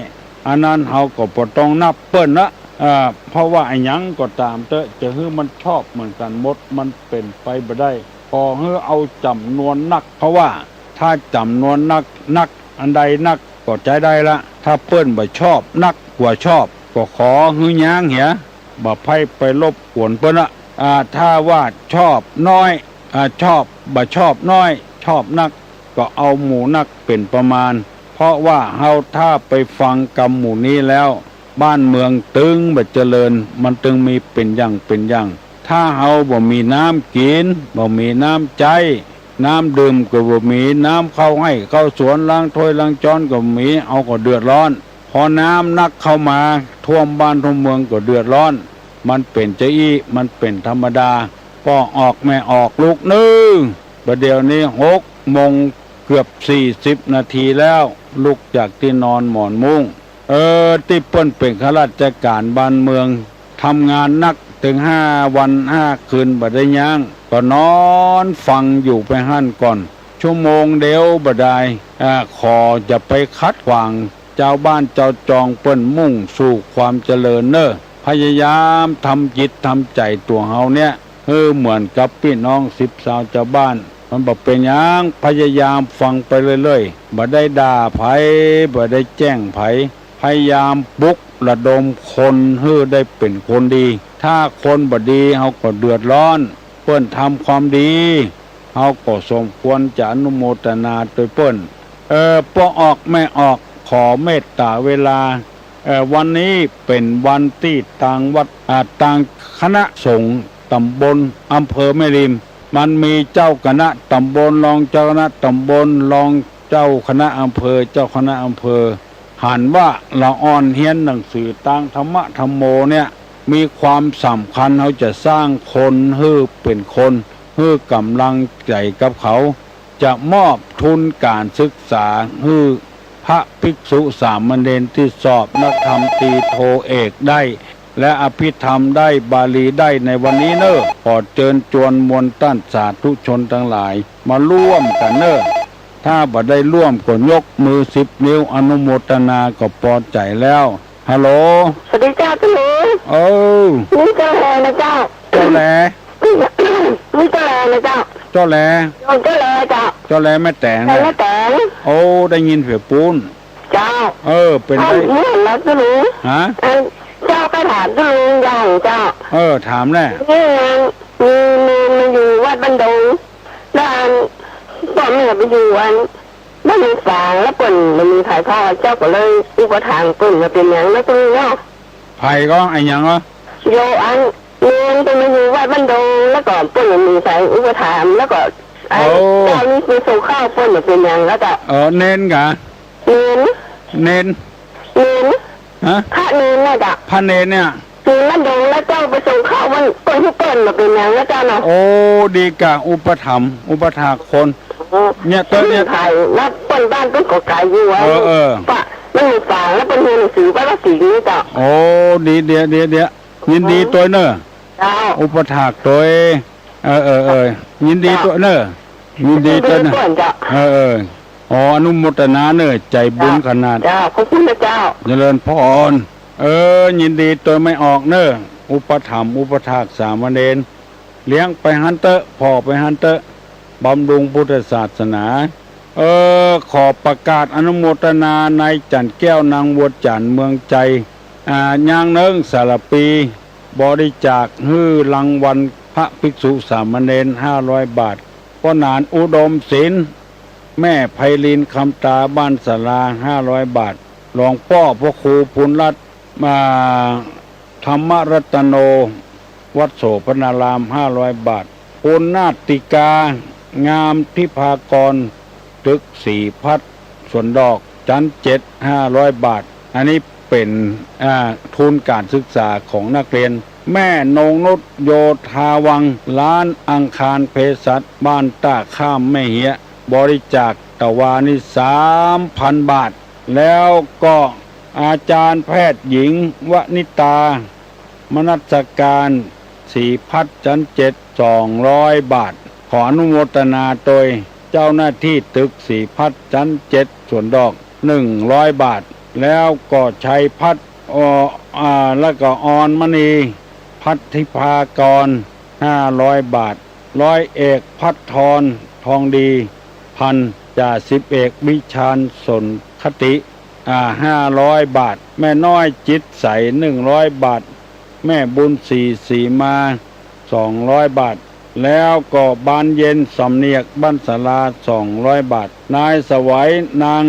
อันนั้นเฮาก็บ่ต้องนับเปิ้นละ อ่า เพราะว่าอะหยังก็ต๋ามเต๊อะ จะหื้อมันชอบเหมือนกั๋นหมด มันเป๋นไปบ่ได้ ขอหื้อเอาจ๋ำนวนนัก เพราะว่าถ้าจ๋ำนวนนัก นักอันใดนักก็ใจ๊ได้ละ ถ้าเปิ้นบ่ชอบนักกว่าชอบ ก็ขอหื้อย้างเหีย บ่ใค่ไปรบกวนเปิ้นละ อ่า ถ้าว่าชอบน้อย อ่า ชอบ บ่ชอบน้อย ชอบนัก ก็เอาหมู่นักเป๋นประมาณ เพราะว่าเฮาถ้าไปฟังกำหมู่นี้แล้ว บ้านเมืองตึงบ่เจริญ มันตึงมีเป๋นอย่างเป๋นอย่าง ถ้าเฮาบ่มีน้ำกิ๋น บ่มีน้ำใจ๊ น้ำดื่มก็บ่มี น้ำเข้าไฮ่เข้าสวน ล้างถ้วยล้างจ๊อนก็บ่มี เฮาก็เดือดร้อน พอน้ำนักเข้ามาท่วมบ้านท่วมเมืองก็เดือดร้อน มันเป๋นจาอี้ มันเป๋นธรรมดา ป้อออกแม่ออกลุกเน่อ บ่าเดี่ยวนี้หกโมงเกือบสี่สิบนาทีแล้ว ลุกจากตี้นอนหมอนมุ้ง เออ ตี้เปิ้นเป๋นข้าราชก๋านบ้านเมือง ทำงานนักเถิงห้าวันห้าคืนบ่ได้ย้าง ก็นอนฟังอยู่ไปหั้นก่อน ชั่วโมงเดียวบ่ดาย อ่า ขอจะไปขัดขวาง จาวบ้านจาวจองเปิ้นมุ่งสู่ความเจริญเน่อ พยายามทำจิตทำใจ๋ตั๋วเฮาเนี่ย หื้อเหมือนกับปี้น้องสิบซาวจาวบ้าน มันบ่เป๋นหยัง พยายามฟังไปเรื่อยๆ บ่ได้ด่าใผ บ่ได้แจ้งใผ พยายามปลุกระดมคนหื้อได้เป๋นคนดี ถ้าคนบ่ดีเฮาก็เดือดร้อน เปิ้นทำความดี เฮาก็สมควรจะอนุโมทนาตวยเปิ้น เออ ป้อออกแม่ออก ขอเมตต๋าเวลา เออ วันนี้เป๋นวันตี้ตางวัด อ่า ตางคณะสงฆ์ต๋ำบล อำเภอแม่ริม มันมีเจ้าคณะต๋ำบล รองเจ้าคณะต๋ำบล รองเจ้าคณะอำเภอ เจ้าคณะอำเภอ หันว่าละอ่อนเฮียนหนังสือตางธรรมะธัมโมเนี่ย มีความสำคัญ เฮาจะสร้างคนหื้อเป๋นคน หื้อก๋ำลังใจ๋กับเขา จะมอบทุนก๋านศึกษาหื้อพระภิกษุสามเณรตี้สอบนักธรรมตรีโทเอกได้ และอภิธรรมได้ บาลีได้ในวันนี้เน่อ ขอเจิญจวนมวลต้านสาธุชนตังหลาย มาร่วมกั๋นเน่อ ถ้าบ่ได้ร่วมก็ยกมือสิบนิ้วอนุโมทนาก็ปอใจ๋แล้ว ฮัลโหล สวัสดีเจ้าตี้หลวง เออ นี่เจ้าแลนะเจ้า เจ้าแล นี่เจ้าแลนะเจ้า เจ้าแล โยมเจ้าแลเจ้า เจ้าแลแม่แต๋ง แลแม่แต๋ง โอ้ ได้ยินเผียปูน เจ้า เออ เป๋นได้ เอ้า เนี่ยแล้วตี้หลวง ฮะ เอ้ย เจ้าก็ถามตี้หลวงอย่างเจ้า เออ ถามแหละ นี่ไง มี มี มีอยู่วัดบ้านดง แล้วอัน ป้อแม่ไปอยู่อัน บ้านฝาง แล้วเปิ้นบ่มีใผเฝ้า เจ้าก็เลยอุปถัมภ์เปิ้น บ่าเป๋นหยังนะตี้เนาะ ใผก็อะหยังเหรอ โยมอัน เณรเปิ้นมาอยู่วัดบ้านดง แล้วก็เปิ้นบ่มีใผอุปถัมภ์ แล้วก็อัน โอ้ เจ้านี้ไปส่งข้าวเปิ้น บ่าเป๋นหยังแล้วเจ้า เออ เณรกะ เณร เณร เณร ฮะ พระเณรน่ะเจ้า พระเณรเนี่ย อยู่บ้านดง แล้วเจ้าไปส่งข้าวมัน เปิ้นหื้อเปิ้น บ่าเป๋นหยังแล้วเจ้าเนาะ โอ้ ดีกะ อุปถัมภ์ อุปถากคน อ๋อ เนี่ย เปิ้นเนี่ย ไผ แล้วเปิ้นบ้านเปิ้นก็ไก๋อยู่อะ เออ เออ ปะ มันอยู่ฝาง แล้วเปิ้นเฮียนหนังสือบ้านละสีนี่เจ้า โอ้ ดี เดี๋ยว เดี๋ยว เดี๋ยว ยินดีตวยเน่อ เจ้า อุปถากตวย เออ เออ เออ ยินดีตวยเน่อ ยินดีตวยเน่อ ยินดีตวยเจ้า เออ เออ อ๋อ อนุโมทนาเน่อ ใจ๋บุญขนาด เจ้า ขอบคุณนะเจ้า เจริญพร เออ ยินดีตวยแม่ออกเน่อ อุปถัมภ์ อุปถากสามเณร เลี้ยงไปหั้นเต๊อะ ผ่อไปหั้นเต๊อะ บำรุงพุทธศาสนา เออ ขอประกาศอนุโมทนา นายจันทร์แก้ว นางบัวจันทร์ เมืองไชย อ่า อย่างนึ่ง สารภี บริจาคหื้อรางวัลพระภิกษุสามเณร ห้าร้อยบาท ป้อหนานอุดมศิลป์ แม่ไพลิน คำตา บ้านศาลา ห้าร้อยบาท หลวงป้อพระครูปุณรัตน์ อ่า ธรรมรัตโน วัดโสภณาราม ห้าร้อยบาท ปุณนาติกา งามทิพากร ตึกศรีพัฒน์ สวนดอก จั๊นเจ็ด ห้าร้อยบาท อันนี้เป๋น อ่า ทุนก๋านศึกษาของนักเรียน แม่นงนุช โยธาวัง ร้านอังคารเภสัช บ้านต้าข้าม แม่เฮียะ บริจาคตะวานี้ สามพันบาท แล้วก็อาจารย์แพทย์หญิง วนิตา มนัสการ ศรีพัฒน์ จั๊นเจ็ด สองร้อยบาท ขออนุโมทนาตวย เจ้าหน้าตี้ตึกศรีพัฒน์ จั๊นเจ็ด สวนดอก หนึ่งร้อยบาท แล้วก็ชัยพัฒน์ ออ อ่า แล้วก็ออนมณี พัทธิภากร ห้าร้อยบาท ร้อยเอกพัทร ทองดีพัน จ่าสิบเอกวิชาญ สนคติ อ่า ห้าร้อยบาท แม่น้อยจิตใส หนึ่งร้อยบาท แม่บุญศรี ศรีมา สองร้อยบาท แล้วก็บานเย็น สำเนียก บ้านศาลา สองร้อยบาท นายสวัย นาง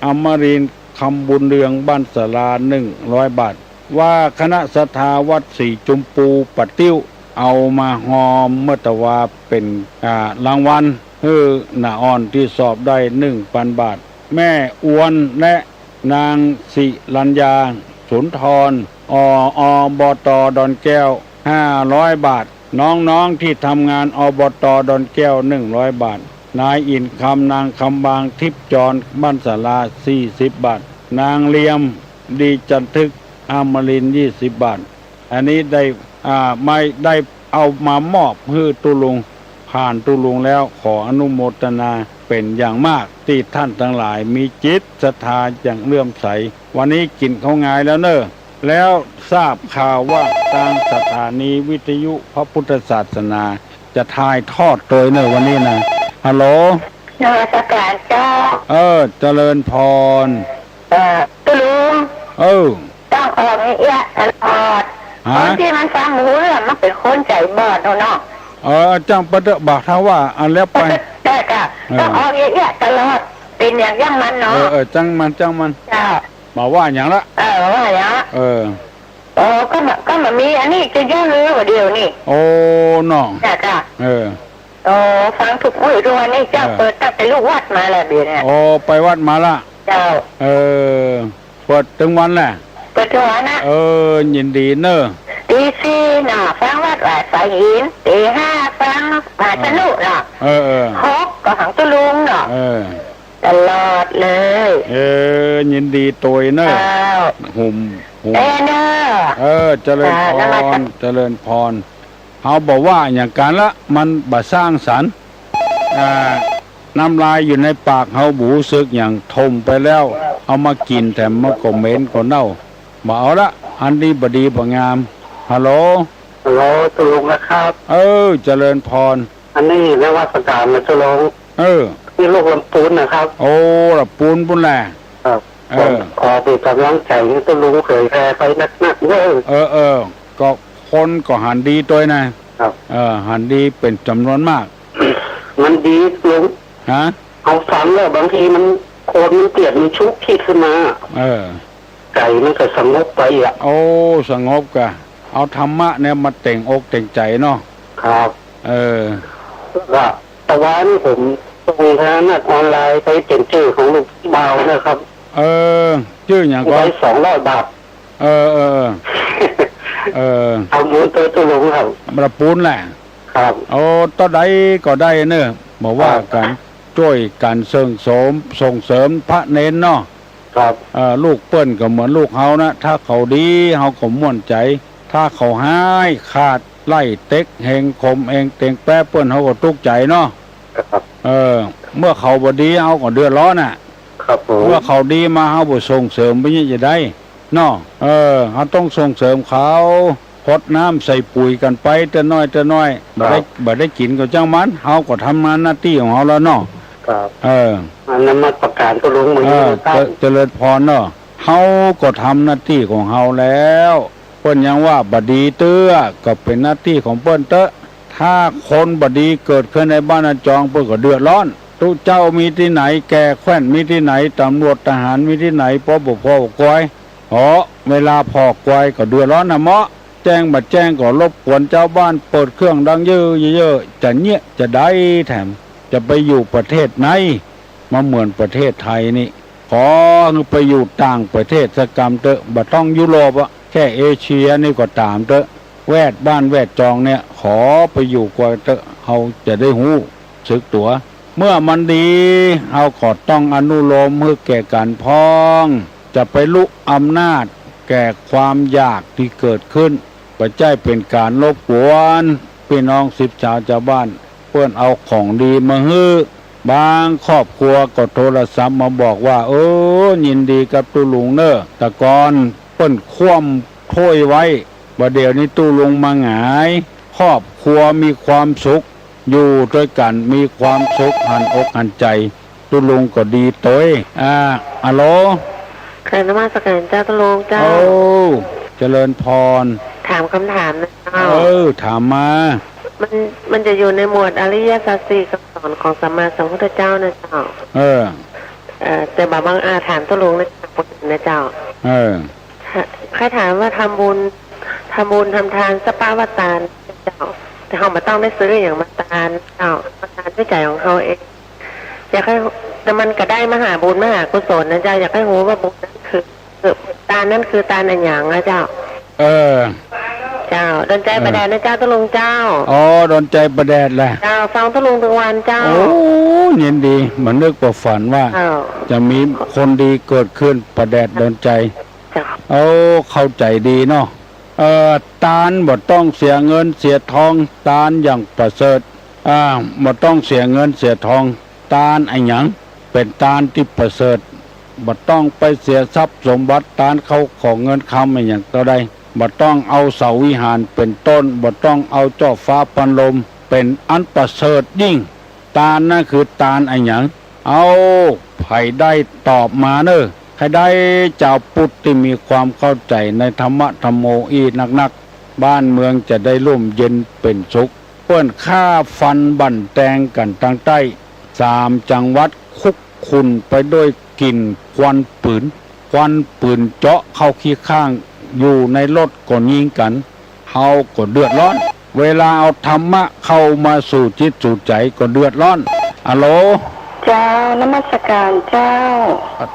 อมรินทร์ คำบุญเรือง บ้านศาลา หนึ่งร้อยบาท ว่าคณะศรัทธาวัดศรีจุมปู ป่าติ้ว เอามาฮอมเมื่อตะวาเป๋น อ่า รางวัล หื้อหน้าอ่อนตี้สอบได้ หนึ่งปันบาท แม่อวน และนางสิรัญญา สุนทร อ อบต ดอนแก้ว ห้าร้อยบาท น้องๆ ที่ทำงาน อบต ดอนแก้ว หนึ่งร้อยบาท นายอินคำ นางคำบาง ทิพย์จร บ้านศาลา สี่สิบบาท นางเลียม ดีจันทึก อมรินทร์ ยี่สิบบาท อันนี้ได้ อ่า ไม่ได้เอามามอบหื้อตุ๊ลุง ผ่านตุ๊ลุงแล้ว ขออนุโมทนาเป๋นอย่างมาก ตี้ท่านตังหลายมีจิตศรัทธาอย่างเลื่อมใส วันนี้กิ๋นข้าวงายแล้วเน่อ แล้วทราบข่าวว่าตางสถานีวิทยุพระพุทธศาสนา จะถ่ายทอดโตยเน่อวันนี้นะ ฮัลโหล นมัสการเจ้า เออ เจริญพร เอ่อ ตุ๊ลุง เออ ต้องออกเอี้ยะๆ ตลอด ฮะ คนตี้มันฟังบ่ฮู้เรื่องมันเป๋นคนใจ๋บอดเนาะ เออ จ้างไปเต๊อะ บ่าวเฒ่าว่า อันแล้วไป ได้ก่ะ เออ ต้องออกเอี้ยะๆ ตลอด เป๋นอย่าง อย่างมันเนาะ เออ เออ จ้างมัน จ้างมัน เจ้า บ่าว่าหยังละ เออ บ่าว่าหยังละ เออ โอ้ ก็บ่า ก็บ่ามีอันนี้จะอยู่หรือว่าเดี๋ยวนี้ โอ้ เนาะ จ้ะ จ้ะ เออ โอ้ ฟังกู้มื้อกู้วันนี้เจ้า เออ เปิดตั้งแต่ลูกวัดมาแล้วเดี๋ยวนี้ โอ้ ไปวัดมาละ เจ้า เออ เปิดตึงวันแหละ เปิดตึงวันนะ เออ ยินดีเน่อ ตีสี่เนาะ ฟังวัดว่าสายหิน ตีห้าฟังมหาสนุเนาะ เออ เออ หกก็หังตุ๊ลุงเนาะ เออ ตลอดเลย เออ ยินดีโตยเน่อ เจ้า หุ่ม หุ่ม เออเน่อ เออ เจริญพร อ่า นมัสการ เจริญพร เฮาบ่ว่าหยังกั๋นละ มันบ่สร้างสรรค์ อ่า น้ำลายอยู่ในปากเฮาบ่ฮู้สึกหยัง ถมไปแล้ว เอามากิ๋นแถมมันก็เหม็นก็เน่า บ่เอาละ อันนี้บ่ดีบ่งาม ฮัลโหล ฮัลโหล ตุ๊ลุงนะครับ เออ เจริญพร อันนี้นมัสการนะตุ๊ลุง เออ นี่ลูกลำปูนนะครับ โอ้ ลำปูนปู้นแหละ ครับ เออ ผมขอเป๋นก๋ำลังใจ๋หื้อตุ๊ลุงเผยแผ่ไปนักๆ เน่อ เออ เออ ก็คนก็หันดีโตยนะ ครับ เออ หันดีเป๋นจ๋ำนวนมาก มันดีตุ๊ลุง ฮะ เฮาฟังแล้วบางทีมัน คนมันเกลียดมันชุกคิดขึ้นมา เออ ใจ๋มันก็สงบไปอะ โอ้ สงบก่ะ เอาธรรมะเนี่ยมาเต็งอกเต็งใจ๋เนาะ ครับ เออ ก็ตะวานี้ผมส่งทางนัดออนไลน์ไปเป๋นจื้อของลูกบ่าวนะครับ เออ จื้อหยังก่อ ไปสองร้อยบาท เออ เออ เออ เออ ทำบุญโตยตุ๊ลุงครับ ลำปูนแหละ ครับ โอ้ เต้าใดก็ได้เน่อ บ่ว่ากั๋น ครับ จ้วยกั๋นส่งเสริม ส่งเสริมพระเณรเนาะ ครับ เออ ลูกเปิ้นก็เหมือนลูกเฮานะ ถ้าเขาดี เฮาก็ม่วนใจ๋ ถ้าเขาฮ้าย ขาด ไล่เต็ก แหงข่มเหงเต็งแป๊เปิ้น เฮาก็ตุ๊กใจ๋เนาะ ครับ เออ เมื่อเขาบ่ดี เฮาก็เดือดร้อนน่ะ ครับผม เมื่อเขาดีมา เฮาบ่ส่งเสริมไปเนี่ยจะได้ เนาะ เออ เฮาต้องส่งเสริมเขา ฮดน้ำใส่ปุ๋ยกั๋นไปเตื้อน้อยเตื้อน้อย บ่ได้ ครับ บ่ได้กิ๋นก็จ้างมัน เฮาก็ทำงานหน้าตี้ของเฮาแล้วเนาะ ครับ เออ อันนั้นนมัสการตุ๊ลุงเหมือนกั๋น เออ เจ เจริญพรเนาะ เฮาก็ทำหน้าตี้ของเฮาแล้ว เปิ้นยังว่าบ่ดีเตื้อ ก็เป๋นหน้าตี้ของเปิ้นเต๊อะ ถ้าคนบ่ดีเกิดขึ้นในบ้านในจอง เปิ้นก็เดือดร้อน ตุ๊เจ้ามีตี้ไหน แก่แคว่นมีตี้ไหน ตำรวจทหารมีตี้ไหน ป ปภ ปกย อ๋อ เวลาผ่อกวยก็เดือดร้อนนะเมาะ แจ้งบ่แจ้งก็รบกวนจาวบ้าน เปิดเครื่องดังเย้อๆ จะเยียะจะใดแถม จะไปอยู่ประเทศไหน มาเหมือนประเทศไทยนี่ ขอหื้อไปอยู่ต่างประเทศสักกำเต๊อะ บ่ต้องยุโรปอะ แค่เอเชียนี่ก็ต๋ามเต๊อะ แวดบ้านแวดจองเนี่ย ขอไปอยู่กวยเต๊อะ เฮาจะได้ฮู้สึกตั๋ว เมื่อมันดี เฮาก็ต้องอนุโลมหื้อแก่กั๋นพ่อง จะไปลุอำนาจแก่ความอยากตี้เกิดขึ้น บ่ใจ้เป๋นก๋านรบกวนปี้น้องสิทธิ์สาวจาวบ้าน เปิ้นเอาของดีมาหื้อ บางครอบครัวก็โทรศัพท์มาบอกว่า เออ ยินดีกับตุ๊ลุงเน่อ แต่ก่อน ปิ้นคว่ำถ้วยไว้ บ่าเดี่ยวนี้ตุ๊ลุงมาหงาย ครอบครัวมีความสุข อยู่ตวยกั๋นมีความสุข หันอกหันใจ๋ ตุ๊ลุงก็ดีตวย อ่า อะโหล กราบนมัสก๋ารเจ้าตุ๊ลุงเจ้า โอ้ เจริญพร ถามกำถามนะเจ้า เออ ถามมา มัน มันจะอยู่ในหมวดอริยสัจสี่คำสอนของสัมมาสัมพุทธเจ้านะเจ้า เออ เอ่อ แต่บ่าบังอาจถามตุ๊ลุงนะเจ้า นะเจ้า เออ ใค่ถามว่าทำบุญ ทำบุญทำตาน สปะวตาร เจ้า แต่เฮาบ่ต้องได้ซื้ออะหยังมาตาน เจ้า มาตานด้วยใจ๋ของเฮาเอง อยากให้ แต่มันก็ได้มหาบุญมหากุศลนะเจ้า อยากให้ฮู้ว่าบุญนั้นคือ คือ ตานนั้นคือตานอะหยังอะเจ้า เออ เจ้า ดอนใจ๋ เออ ปะแดดนะเจ้าตุ๊ลุงเจ้า อ๋อ ดอนใจ๋ปะแดดแหละ เจ้า ฟังตุ๊ลุงตึงวันเจ้า โอ้ เย็นดี บ่นึกบ่ฝันว่า เจ้า จะมีคนดีเกิดขึ้น ปะแดดดอนใจ๋ เจ้า โอ้ เข้าใจ๋ดีเนาะ เอ่อ ตานบ่ต้องเสียเงินเสียทอง ตานอย่างประเสริฐ อ่า บ่ต้องเสียเงินเสียทอง ตานอะหยัง เป๋นตานตี้ประเสริฐ บ่ต้องไปเสียทรัพย์สมบัติ ตานเข้าของเงินคำอะหยังเต้าใด บ่ต้องเอาเสาวิหารเป๋นต้น บ่ต้องเอาจ้อฟ้าพันลม เป๋นอันประเสริฐยิ่ง ตานนั้นคือตานอะหยัง เอ้า ใผได้ตอบมาเน่อ ใผได้ จาวพุทธตี้มีความเข้าใจ๋ในธรรมะธัมโมอี้นักๆ บ้านเมืองจะได้ร่มเย็นเป๋นสุข เปิ้นฆ่าฟันบั่นแตงกั๋นตางใต้ สามจังหวัดคุกคุ่นไปด้วยกลิ่นควันปืน ควันปืนเจาะเข้าขี้ข้าง อยู่ในรถก็ยิงกั๋น เฮาก็เดือดร้อน เวลาเอาธรรมะเข้ามาสู่จิตสู่ใจ๋ก็เดือดร้อน อะโหล เจ้า นมัสก๋ารเจ้า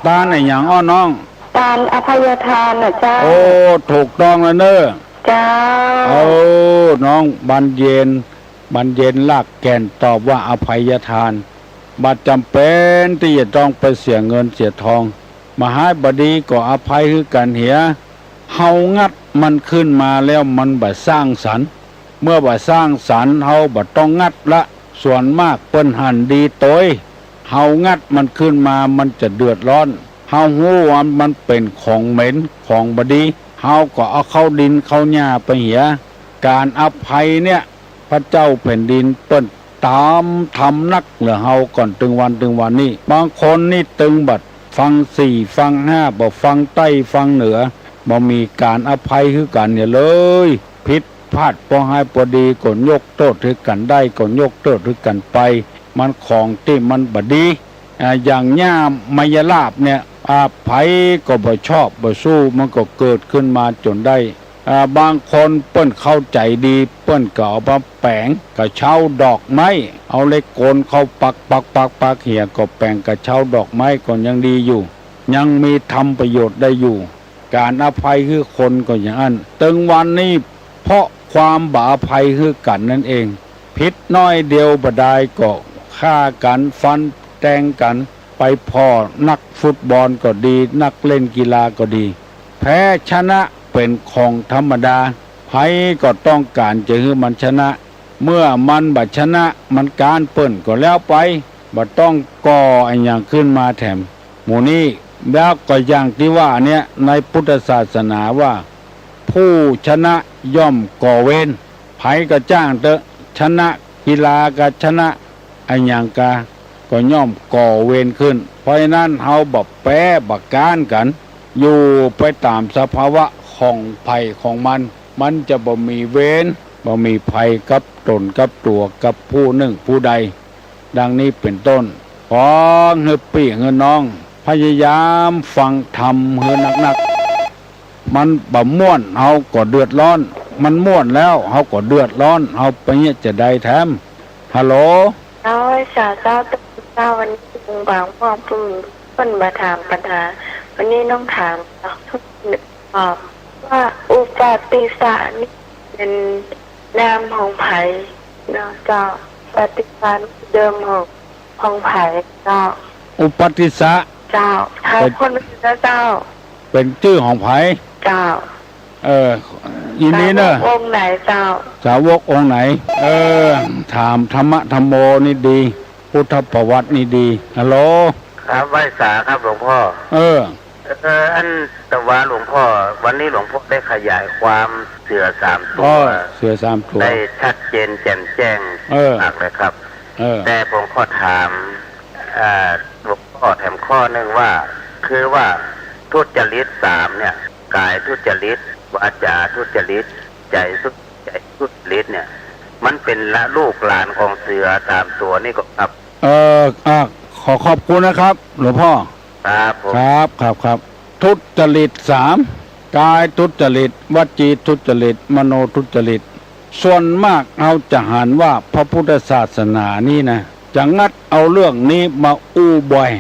ตานอะหยังอ้อน้อง ตานอภัยทานน่ะเจ้า โอ้ ถูกต้องแล้วเน่อ เจ้า โอ้ น้องบานเย็น บานเย็นรากแก่นตอบว่าอภัยทาน บ่จำเป๋นตี้จะต้องไปเสียเงินเสียทอง บ่าฮ้ายบ่าดีก็อภัยหื้อกั๋นเหีย เฮางัดมันขึ้นมาแล้วมันบ่สร้างสรรค์ เมื่อบ่สร้างสรรค์ เฮาบ่ต้องงัดละ ส่วนมากเปิ้นหันดีตวย เฮางัดมันขึ้นมามันจะเดือดร้อน เฮาฮู้ว่ามันเป๋นของเหม็น ของบ่ดี เฮาก็เอาเข้าดินเข้าหญ้าไปเหีย ก๋านอภัยเนี่ย พระเจ้าแผ่นดินเปิ้นต๋ามทำนักเหลือเฮาก่อนตึงวันตึงวันนี้ บางคนนี่ตึงบ่ฟังสี่ฟังห้า บ่ฟังใต้ฟังเหนือ บ่มีก๋านอภัยหื้อกั๋นเหียเลย ผิดพลาดปอฮ้ายปอดีก็ยกโต้ษหื้อกั๋นได้ก็ยกโต้ษหื้อกั๋นไป มันของตี้มันบ่ดี อ่า อย่างหญ้าไมยราบเนี่ย อ่า ใผก็บ่ชอบบ่สู้ มันก็เกิดขึ้นมาจ๋นได้ อ่า บางคนเปิ้นเข้าใจ๋ดี เปิ้นก็เอามาแป๋งกระเช้าดอกไม้ เอาเหล็กโกนเข้าปักปักปักปักเหีย ก็แป๋งกระเช้าดอกไม้ก็ยังดีอยู่ ยังมีทำประโยชน์ได้อยู่ ก๋านอภัยหื้อคนก็อย่างอั้น ตึงวันนี้เพราะความบ่อภัยหื้อกั๋นนั่นเอง ผิดน้อยเดียวบ่ดายก็ฆ่ากั๋น ฟันแตงกั๋น ไปผ่อนักฟุตบอลก็ดี นักเล่นกีฬาก็ดี แพ้ชนะเป๋นของธรรมดา ใผก็ต้องก๋านจะหื้อมันชนะ เมื่อมันบ่ชนะ มันก๊านเปิ้นก็แล้วไป บ่ต้องก่ออะหยังขึ้นมาแถม หมู่นี้ แล้วก็อย่างตี้ว่าเนี่ย ในพุทธศาสนาว่า ผู้ชนะย่อมก่อเวร ใผก็จ้างเต๊อะ ชนะกีฬาก็ชนะ อะหยังกา ก็ย่อมก่อเวรขึ้น เพราะฉะนั้นเฮาบ่แป๊บ่ก๊านกั๋น อยู่ไปต๋ามสภาวะของใผของมัน มันจะบ่มีเวร บ่มีภัยกับต๋นกับตั๋วกับผู้นึ่งผู้ใด ดังนี้เป๋นต้น ขอหื้อปี้หื้อน้อง พยายามฟังธรรมหื้อนักๆ มันบ่ม่วน เฮาก็เดือดร้อน มันม่วนแล้ว เฮาก็เดือดร้อน เฮาไปเยียะจะใดแถม ฮัลโหล เจ้า สาเจ้า เจ้า วันนี้ลุงบางม่วงเปิ้น เปิ้นมาถามปัญหา วันนี้น้องถาม ตอบว่าอุปาติสสะนี่เป๋นนามของใผเนาะเจ้า อุปาติสสะนี่เดิมของ ของใผเจ้า อุปาติสสะ เจ้า เป๋น เป๋นจื้อของใผ เจ้า เออ ยินดีเน่อ สาวกองค์ไหนเจ้า สาวกองค์ไหน เออ ถามธรรมะธัมโมนี่ดี พุทธประวัตินี่ดี ฮัลโหล ครับ ไหว้สาครับหลวงพ่อ เออ เออ อันแต่ว่าหลวงพ่อ วันนี้หลวงพ่อได้ขยายความเสือสามตัว อ๋อ เสือสามตัว ได้ชัดเจนแจ่มแจ้ง เออ มากเลยครับ เออ แต่ผมขอถาม อ่า หลวงพ่อแถมข้อหนึ่งว่า คือว่าทุจริตสามเนี่ย กายทุจริต วาจาทุจริต ใจทุ ใจทุจริตเนี่ย มันเป็นละลูกหลานของเสือสามตัวนี่ก็ครับ เอ่อ อ่ะ ขอขอบคุณนะครับ หลวงพ่อ ครับผม ครับ ครับ ครับ ทุจริตสาม กายทุจริต วจีทุจริต มโนทุจริต ส่วนมากเฮาจะหันว่าพระพุทธศาสนานี่นะ จะงัดเอาเรื่องนี้มาอู้บ่อย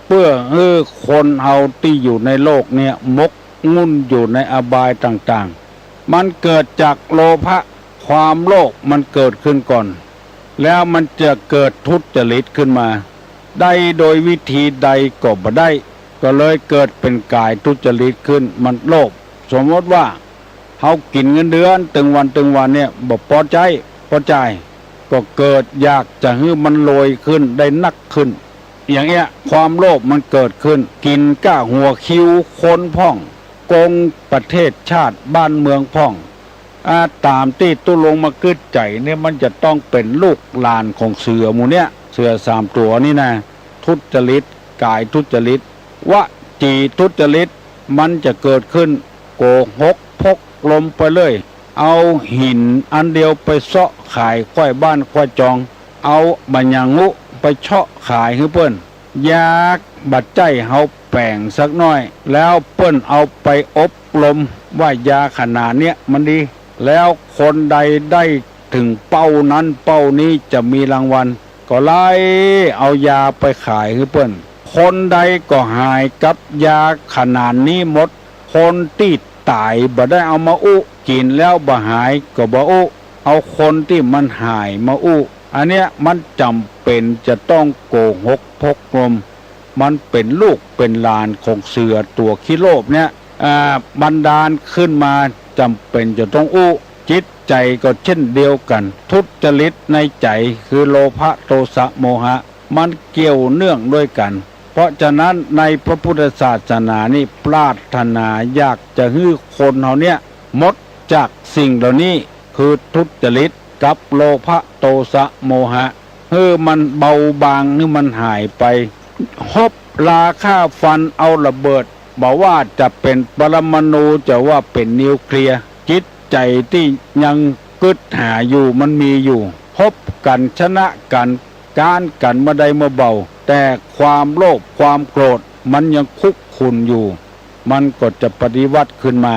เปื้อหื้อคนเฮาตี้อยู่ในโลกเนี่ยหมกมุ่นอยู่ในอบายต่างๆ มันเกิดจากโลภะ ความโลภมันเกิดขึ้นก่อน แล้วมันจะเกิดทุจริตขึ้นมา ได้โดยวิธีใดก็บ่ได้ ก็เลยเกิดเป๋นกายทุจริตขึ้น มันโลภ สมมติว่าเฮากิ๋นเงินเดือนตึงวันตึงวันเนี่ย บ่ปอใจ๊ ปอจ่าย ก็เกิดอยากจะหื้อมันรวยขึ้น ได้นักขึ้น อย่างเนี้ย ความโลภมันเกิดขึ้น กิ๋นก้าหัวคิวคนพ่อง โกงประเทศชาติบ้านเมืองพ่อง อ่า ต๋ามตี้ตุ๊ลุงมากึ๊ดใจ๋เนี่ย มันจะต้องเป๋นลูกหลานของเสือหมู่เนี้ย เสือสามตั๋วนี่นะ ทุจริต กายทุจริต วจีทุจริต มันจะเกิดขึ้น โกหกพกลมไปเรื่อย เอาหินอันเดียวไปเซาะขายใคว่บ้านใคว่จอง เอาบ่าหยังฮู้ไปเซาะขายหื้อเปิ้น ยาบ่าใจ้เฮาแป๋งสักหน้อย แล้วเปิ้นเอาไปอบรมว่ายาขนาดเนี้ยมันดี แล้วคนใดได้เถิงเป้านั้นเป้านี้จะมีรางวัล ก็ไล่เอายาไปขายหื้อเปิ้น คนใดก็หายกับยาขนาดนี้หมด คนตี้ต๋ายบ่ได้เอามาอู้ กิ๋นแล้วบ่หายก็บ่อู้ เอาคนตี้มันหายมาอู้ อันเนี้ยมันจ๋ำเป๋นจะต้องโกหกพกลม มันเป๋นลูกเป๋นหลานของเสือตั๋วขี้โลภเนี่ย อ่า บันดาลขึ้นมาจ๋ำเป๋นจะต้องอู้ จิตใจ๋ก็เช่นเดียวกั๋น ทุจริตในใจ๋คือโลภะ โทสะ โมหะ มันเกี่ยวเนื่องด้วยกั๋น เพราะฉะนั้นในพระพุทธศาสนานี่ปรารถนาอยากจะหื้อคนเฮาเนี่ยหมดจากสิ่งเหล่านี้ คือทุจริตกับโลภะ โทสะ โมหะ หื้อมันเบาบาง หื้อมันหายไป ฮบราฆ่าฟันเอาระเบิด บ่ว่าจะเป๋นปรมาณู จะว่าเป๋นนิวเคลียร์ จิตใจ๋ตี้ยังกึ๊ดหาอยู่มันมีอยู่ ฮบกั๋นชนะกั๋น ก๊านกั๋นเมื่อใดเมื่อเบา แต่ความโลภความโกรธมันยังคุกคุนอยู่ มันก็จะปฏิวัติขึ้นมา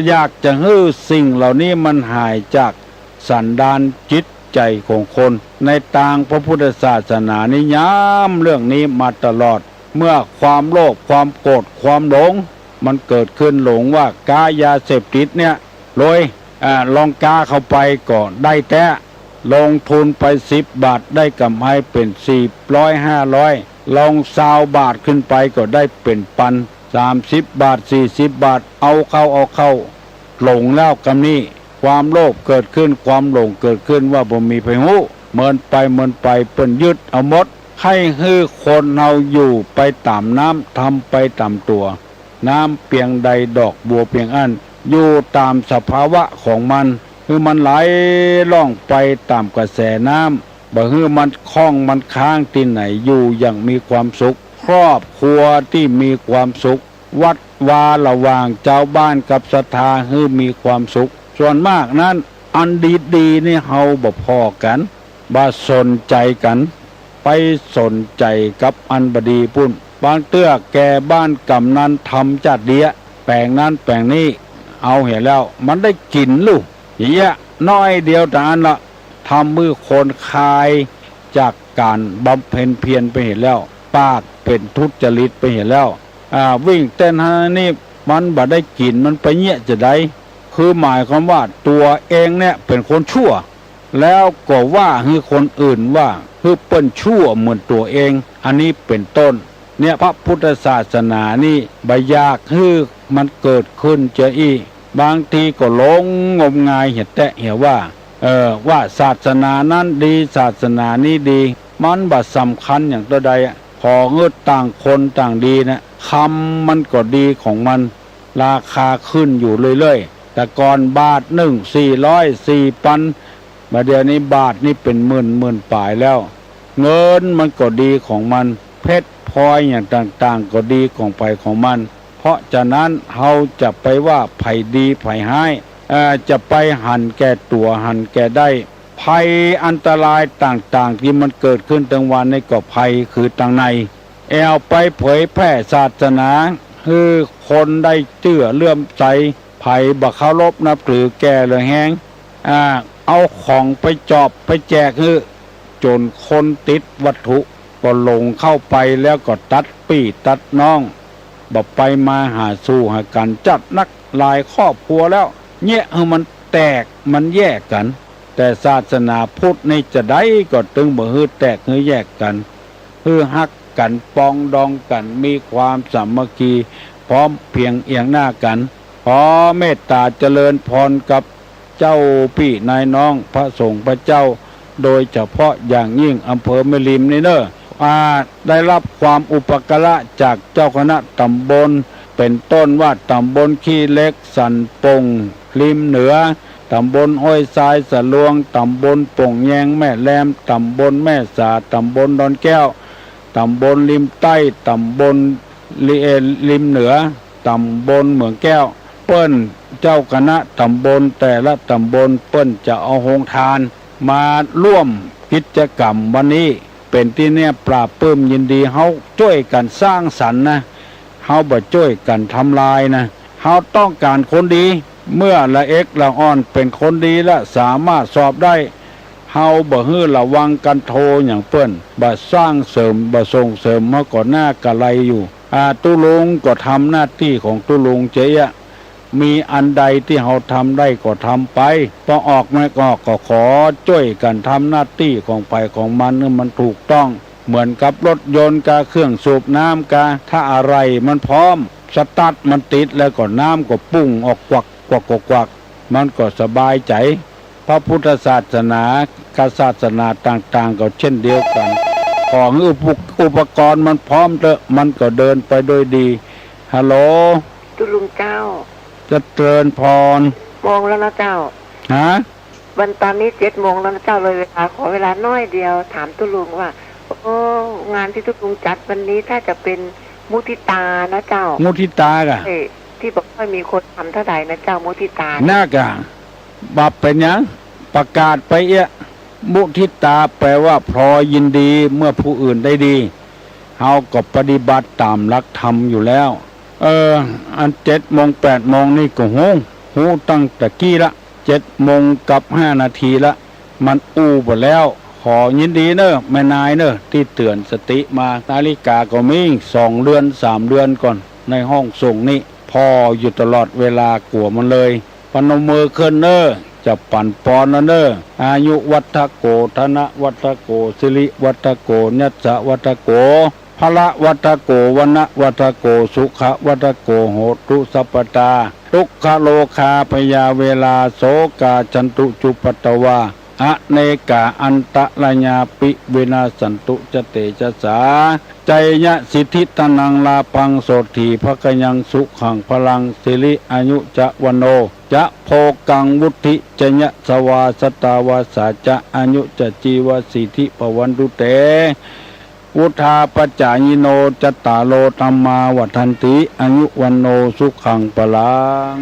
อยากจะหื้อสิ่งเหล่านี้มันหายจากสันดานจิตใจ๋ของคน ในตางพระพุทธศาสนานี่ย้ำเรื่องนี้มาตลอด เมื่อความโลภความโกรธความหลง มันเกิดขึ้น หลงว่าก๊ายาเสพติดเนี่ยรวย อ่า ลองก๊าเข้าไปก็ได้แต๊ ลงทุนไปสิบบาทได้ก๋ำไรเป๋นสี่ร้อยห้าร้อย ลองซาวบาทขึ้นไปก็ได้เป๋นปัน สามสิบบาท สี่สิบบาท เอาเข้าเอาเข้า หลงแล้วกำนี้ ความโลภเกิดขึ้น ความหลงเกิดขึ้นว่าบ่มีใผฮู้ เมินไปเมินไปเปิ้นยึดเอาหมด ใค่หื้อคนเฮาอยู่ไปต๋ามน้ำ ทำไปต๋ามตั๋ว น้ำเปียงใดดอกบัวเปียงอั้น อยู่ต๋ามสภาวะของมัน หื้อมันไหลล่องไปต๋ามกระแสน้ำ บ่หื้อมันข้องมันค้างตี้ไหน อยู่อย่างมีความสุข ครอบครัวตี้มีความสุข วัดวาระหว่างจาวบ้านกับศรัทธาหื้อมีความสุข ส่วนมากนั้น อันดีๆ นี่เฮาบ่ผ่อกั๋น บ่สนใจ๋กั๋น ไปสนใจ๋กับอันบ่ดีปู้น บางเตื้อแก่บ้านก๋ำนันทำจ๊าดเดีย แป๋งนั้นแป๋งนี้ เอาเหียแล้ว มันได้กิ๋นลู่ เยียะน้อยเดียวเต้าอั้นละ ทำหื้อคนคายจากก๋านบำเพ็ญเพียรไปเหียแล้ว ปากเป๋นทุจริตไปเหียแล้ว อ่า วิ่งเต้นหั้นนี่ มันบ่ได้กิ๋น มันไปเยียะจาใด คือหมายความว่าตั๋วเองเนี่ยเป๋นคนชั่ว แล้วก็ว่าหื้อคนอื่นว่าหื้อเปิ้นชั่วเหมือนตั๋วเอง อันนี้เป๋นต้น เนี่ย พระพุทธศาสนานี่บ่อยากหื้อมันเกิดขึ้นเจืออี้ บางทีก็หลงงมงายเหียแต๊เหียว่า เออ ว่าศาสนานั้นดี ศาสนานี้ดี มันบ่สำคัญหยังเต้าใดอะ ขอหื้อต่างคนต่างดีนะ คำมันก็ดีของมัน ราคาขึ้นอยู่เรื่อยๆ แต่ก่อนบาทนึ่งสี่ร้อย สี่ปัน บ่าเดี่ยวนี้บาทนี่เป๋นหมื่น หมื่นป๋ายแล้ว เงินมันก็ดีของมัน เพชรพลอยอย่างต่างๆ ก็ดีของใผของมัน เพราะฉะนั้นเฮาจะไปว่าใผดีใผฮ้าย เอ่อ จะไปหันแก่ตั๋วหันแก่ได้ ภัยอันตรายต่างๆ ตี้มันเกิดขึ้นตังวันนี้ก็ภัยคือตังใน แอ่วไปเผยแผ่ศาสนา หื้อคนได้เจื้อเลื่อมใส ใผบ่เคารพนับถือแก่เหลือแฮง อ่า เอาของไปจอบไปแจกหื้อ จ๋นคนติดวัตถุก็หลงเข้าไปแล้วก็ตัดปี้ตัดน้อง บ่ไปมาหาสู่หากั๋น จัดนักหลายครอบครัวแล้ว เยียะหื้อมันแตกมันแยกกั๋น แต่ศาสนาพุทธนี่จาใดก็ตึงบ่หื้อแตกหื้อแยกกั๋น หื้อฮักกั๋น ปองดองกั๋น มีความสามัคคี พร้อมเพียงเอียงหน้ากั๋น ขอเมตต๋าเจริญพรกับเจ้าปี้นายน้องพระสงฆ์พระเจ้า โดยเฉพาะอย่างยิ่งอำเภอแม่ริมนี่เน่อ อ่า ได้รับความอุปการะจากเจ้าคณะต๋ำบล เป๋นต้นว่าต๋ำบลขี้เหล็ก สันป่ง ริมเหนือ ต๋ำบลห้วยทรายสะลวง ต๋ำบลป่งแยงแม่แลม ต๋ำบลแม่สา ต๋ำบลดอนแก้ว ต๋ำบลริมใต้ ต๋ำบลริ เอ่อ ริมเหนือ ต๋ำบลเหมืองแก้ว เปิ้นเจ้าคณะต๋ำบลแต่ละต๋ำบลเปิ้นจะเอาโฮงทานมาร่วมกิจกรรมวันนี้ เป๋นตี้เน่าปลาบปลื้มยินดี เฮาจ้วยกั๋นสร้างสรรค์นะ เฮาบ่จ้วยกั๋นทำลายนะ เฮาต้องก๋านคนดี เมื่อละเอ็กละอ่อนเป๋นคนดีละสามารถสอบได้ เฮาบ่หื้อระวังกั๋นโทหยังเปิ้น บ่สร้างเสริม บ่ส่งเสริม เฮาก็หน้ากะไรอยู่ อ่า ตุ๊ลุงก็ทำหน้าตี้ของตุ๊ลุงเจ๊ยะ มีอันใดตี้เฮาทำได้ก็ทำไป ปอออกไม่ออกก็ขอจ้วยกั๋นทำหน้าตี้ของใผของมันหื้อมันถูกต้อง เหมือนกับรถยนต์กา เครื่องสูบน้ำกา ถ้าอะไหล่มันพร้อม สตาร์ทมันติดแล้วก็น้ำก็ปุ้งออกกวักกวักกวักกวัก มันก็สบายใจ๋ พระพุทธศาสนากับศาสนาต่างๆ ก็เช่นเดียวกั๋น ขอหื้ออุป อุปกรณ์มันพร้อมเต๊อะ มันก็เดินไปด้วยดี ฮัลโหล ตุ๊ลุงเจ้า เจริญพร โมงแล้วนะเจ้า ฮะ วันต๋อนนี้เจ็ดโมงแล้วนะเจ้า เลยเวลา ขอเวลาน้อยเดียว ถามตุ๊ลุงว่า โอ้ งานตี้ตุ๊ลุงจัดวันนี้ถ้าจะเป๋นมุทิตานะเจ้า มุทิตากะ เอ้ย ตี้บ่ค่อยมีคนทำเท่าใดนะเจ้า มุทิตา น่ากะ บ่เป๋นหยัง ประกาศไปเอี้ย มุทิตาแปลว่าพลอยยินดีเมื่อผู้อื่นได้ดี เฮาก็ปฏิบัติต๋ามหลักธรรมอยู่แล้ว เออ อันเจ็ดโมงแปดโมงนี่ก็ฮู้ ฮู้ตั้งแต่กี้ละ เจ็ดโมงกับห้านาทีละ มันอู้ไปแล้ว ขอยินดีเน่อ แม่นายเน่อ ตี้เตื๋อนสติมา นาฬิกาก็มีสองเดือนสามเดือนก่อน ในห้องส่งนี่ ผ่ออยู่ตลอดเวลา กั๋วมันเลย พนมมือขึ้นเน่อ จะปั๋นปอนแล้วเน่อ อายุวัฒโก ธนวัฒโก สิริวัฒโก ยัสสะวัฒโก พละวัฒโก วรรณวัฒโก สุขวัฒโก โหตุสัพพตา ทุกขโรคาพยาเวรา โสกาฉันตุจุปัตตวา อเนกาอันตรายาปิ วินาสสันตุ จะเตจสา ชัยยะสิทธิธนังลาภัง โสตถีภะคะยัง สุขังพลัง สิริอายุจะวันโน จะโภคัง วุฑฒิจะยะสวา สตาวาสาจะ อายุจะจีวะสีธิ ภวันตุเต วุฑฒาปจายิโน จัตตาโรธัมมา วัฑฒันติ อายุวันโน สุขังพลัง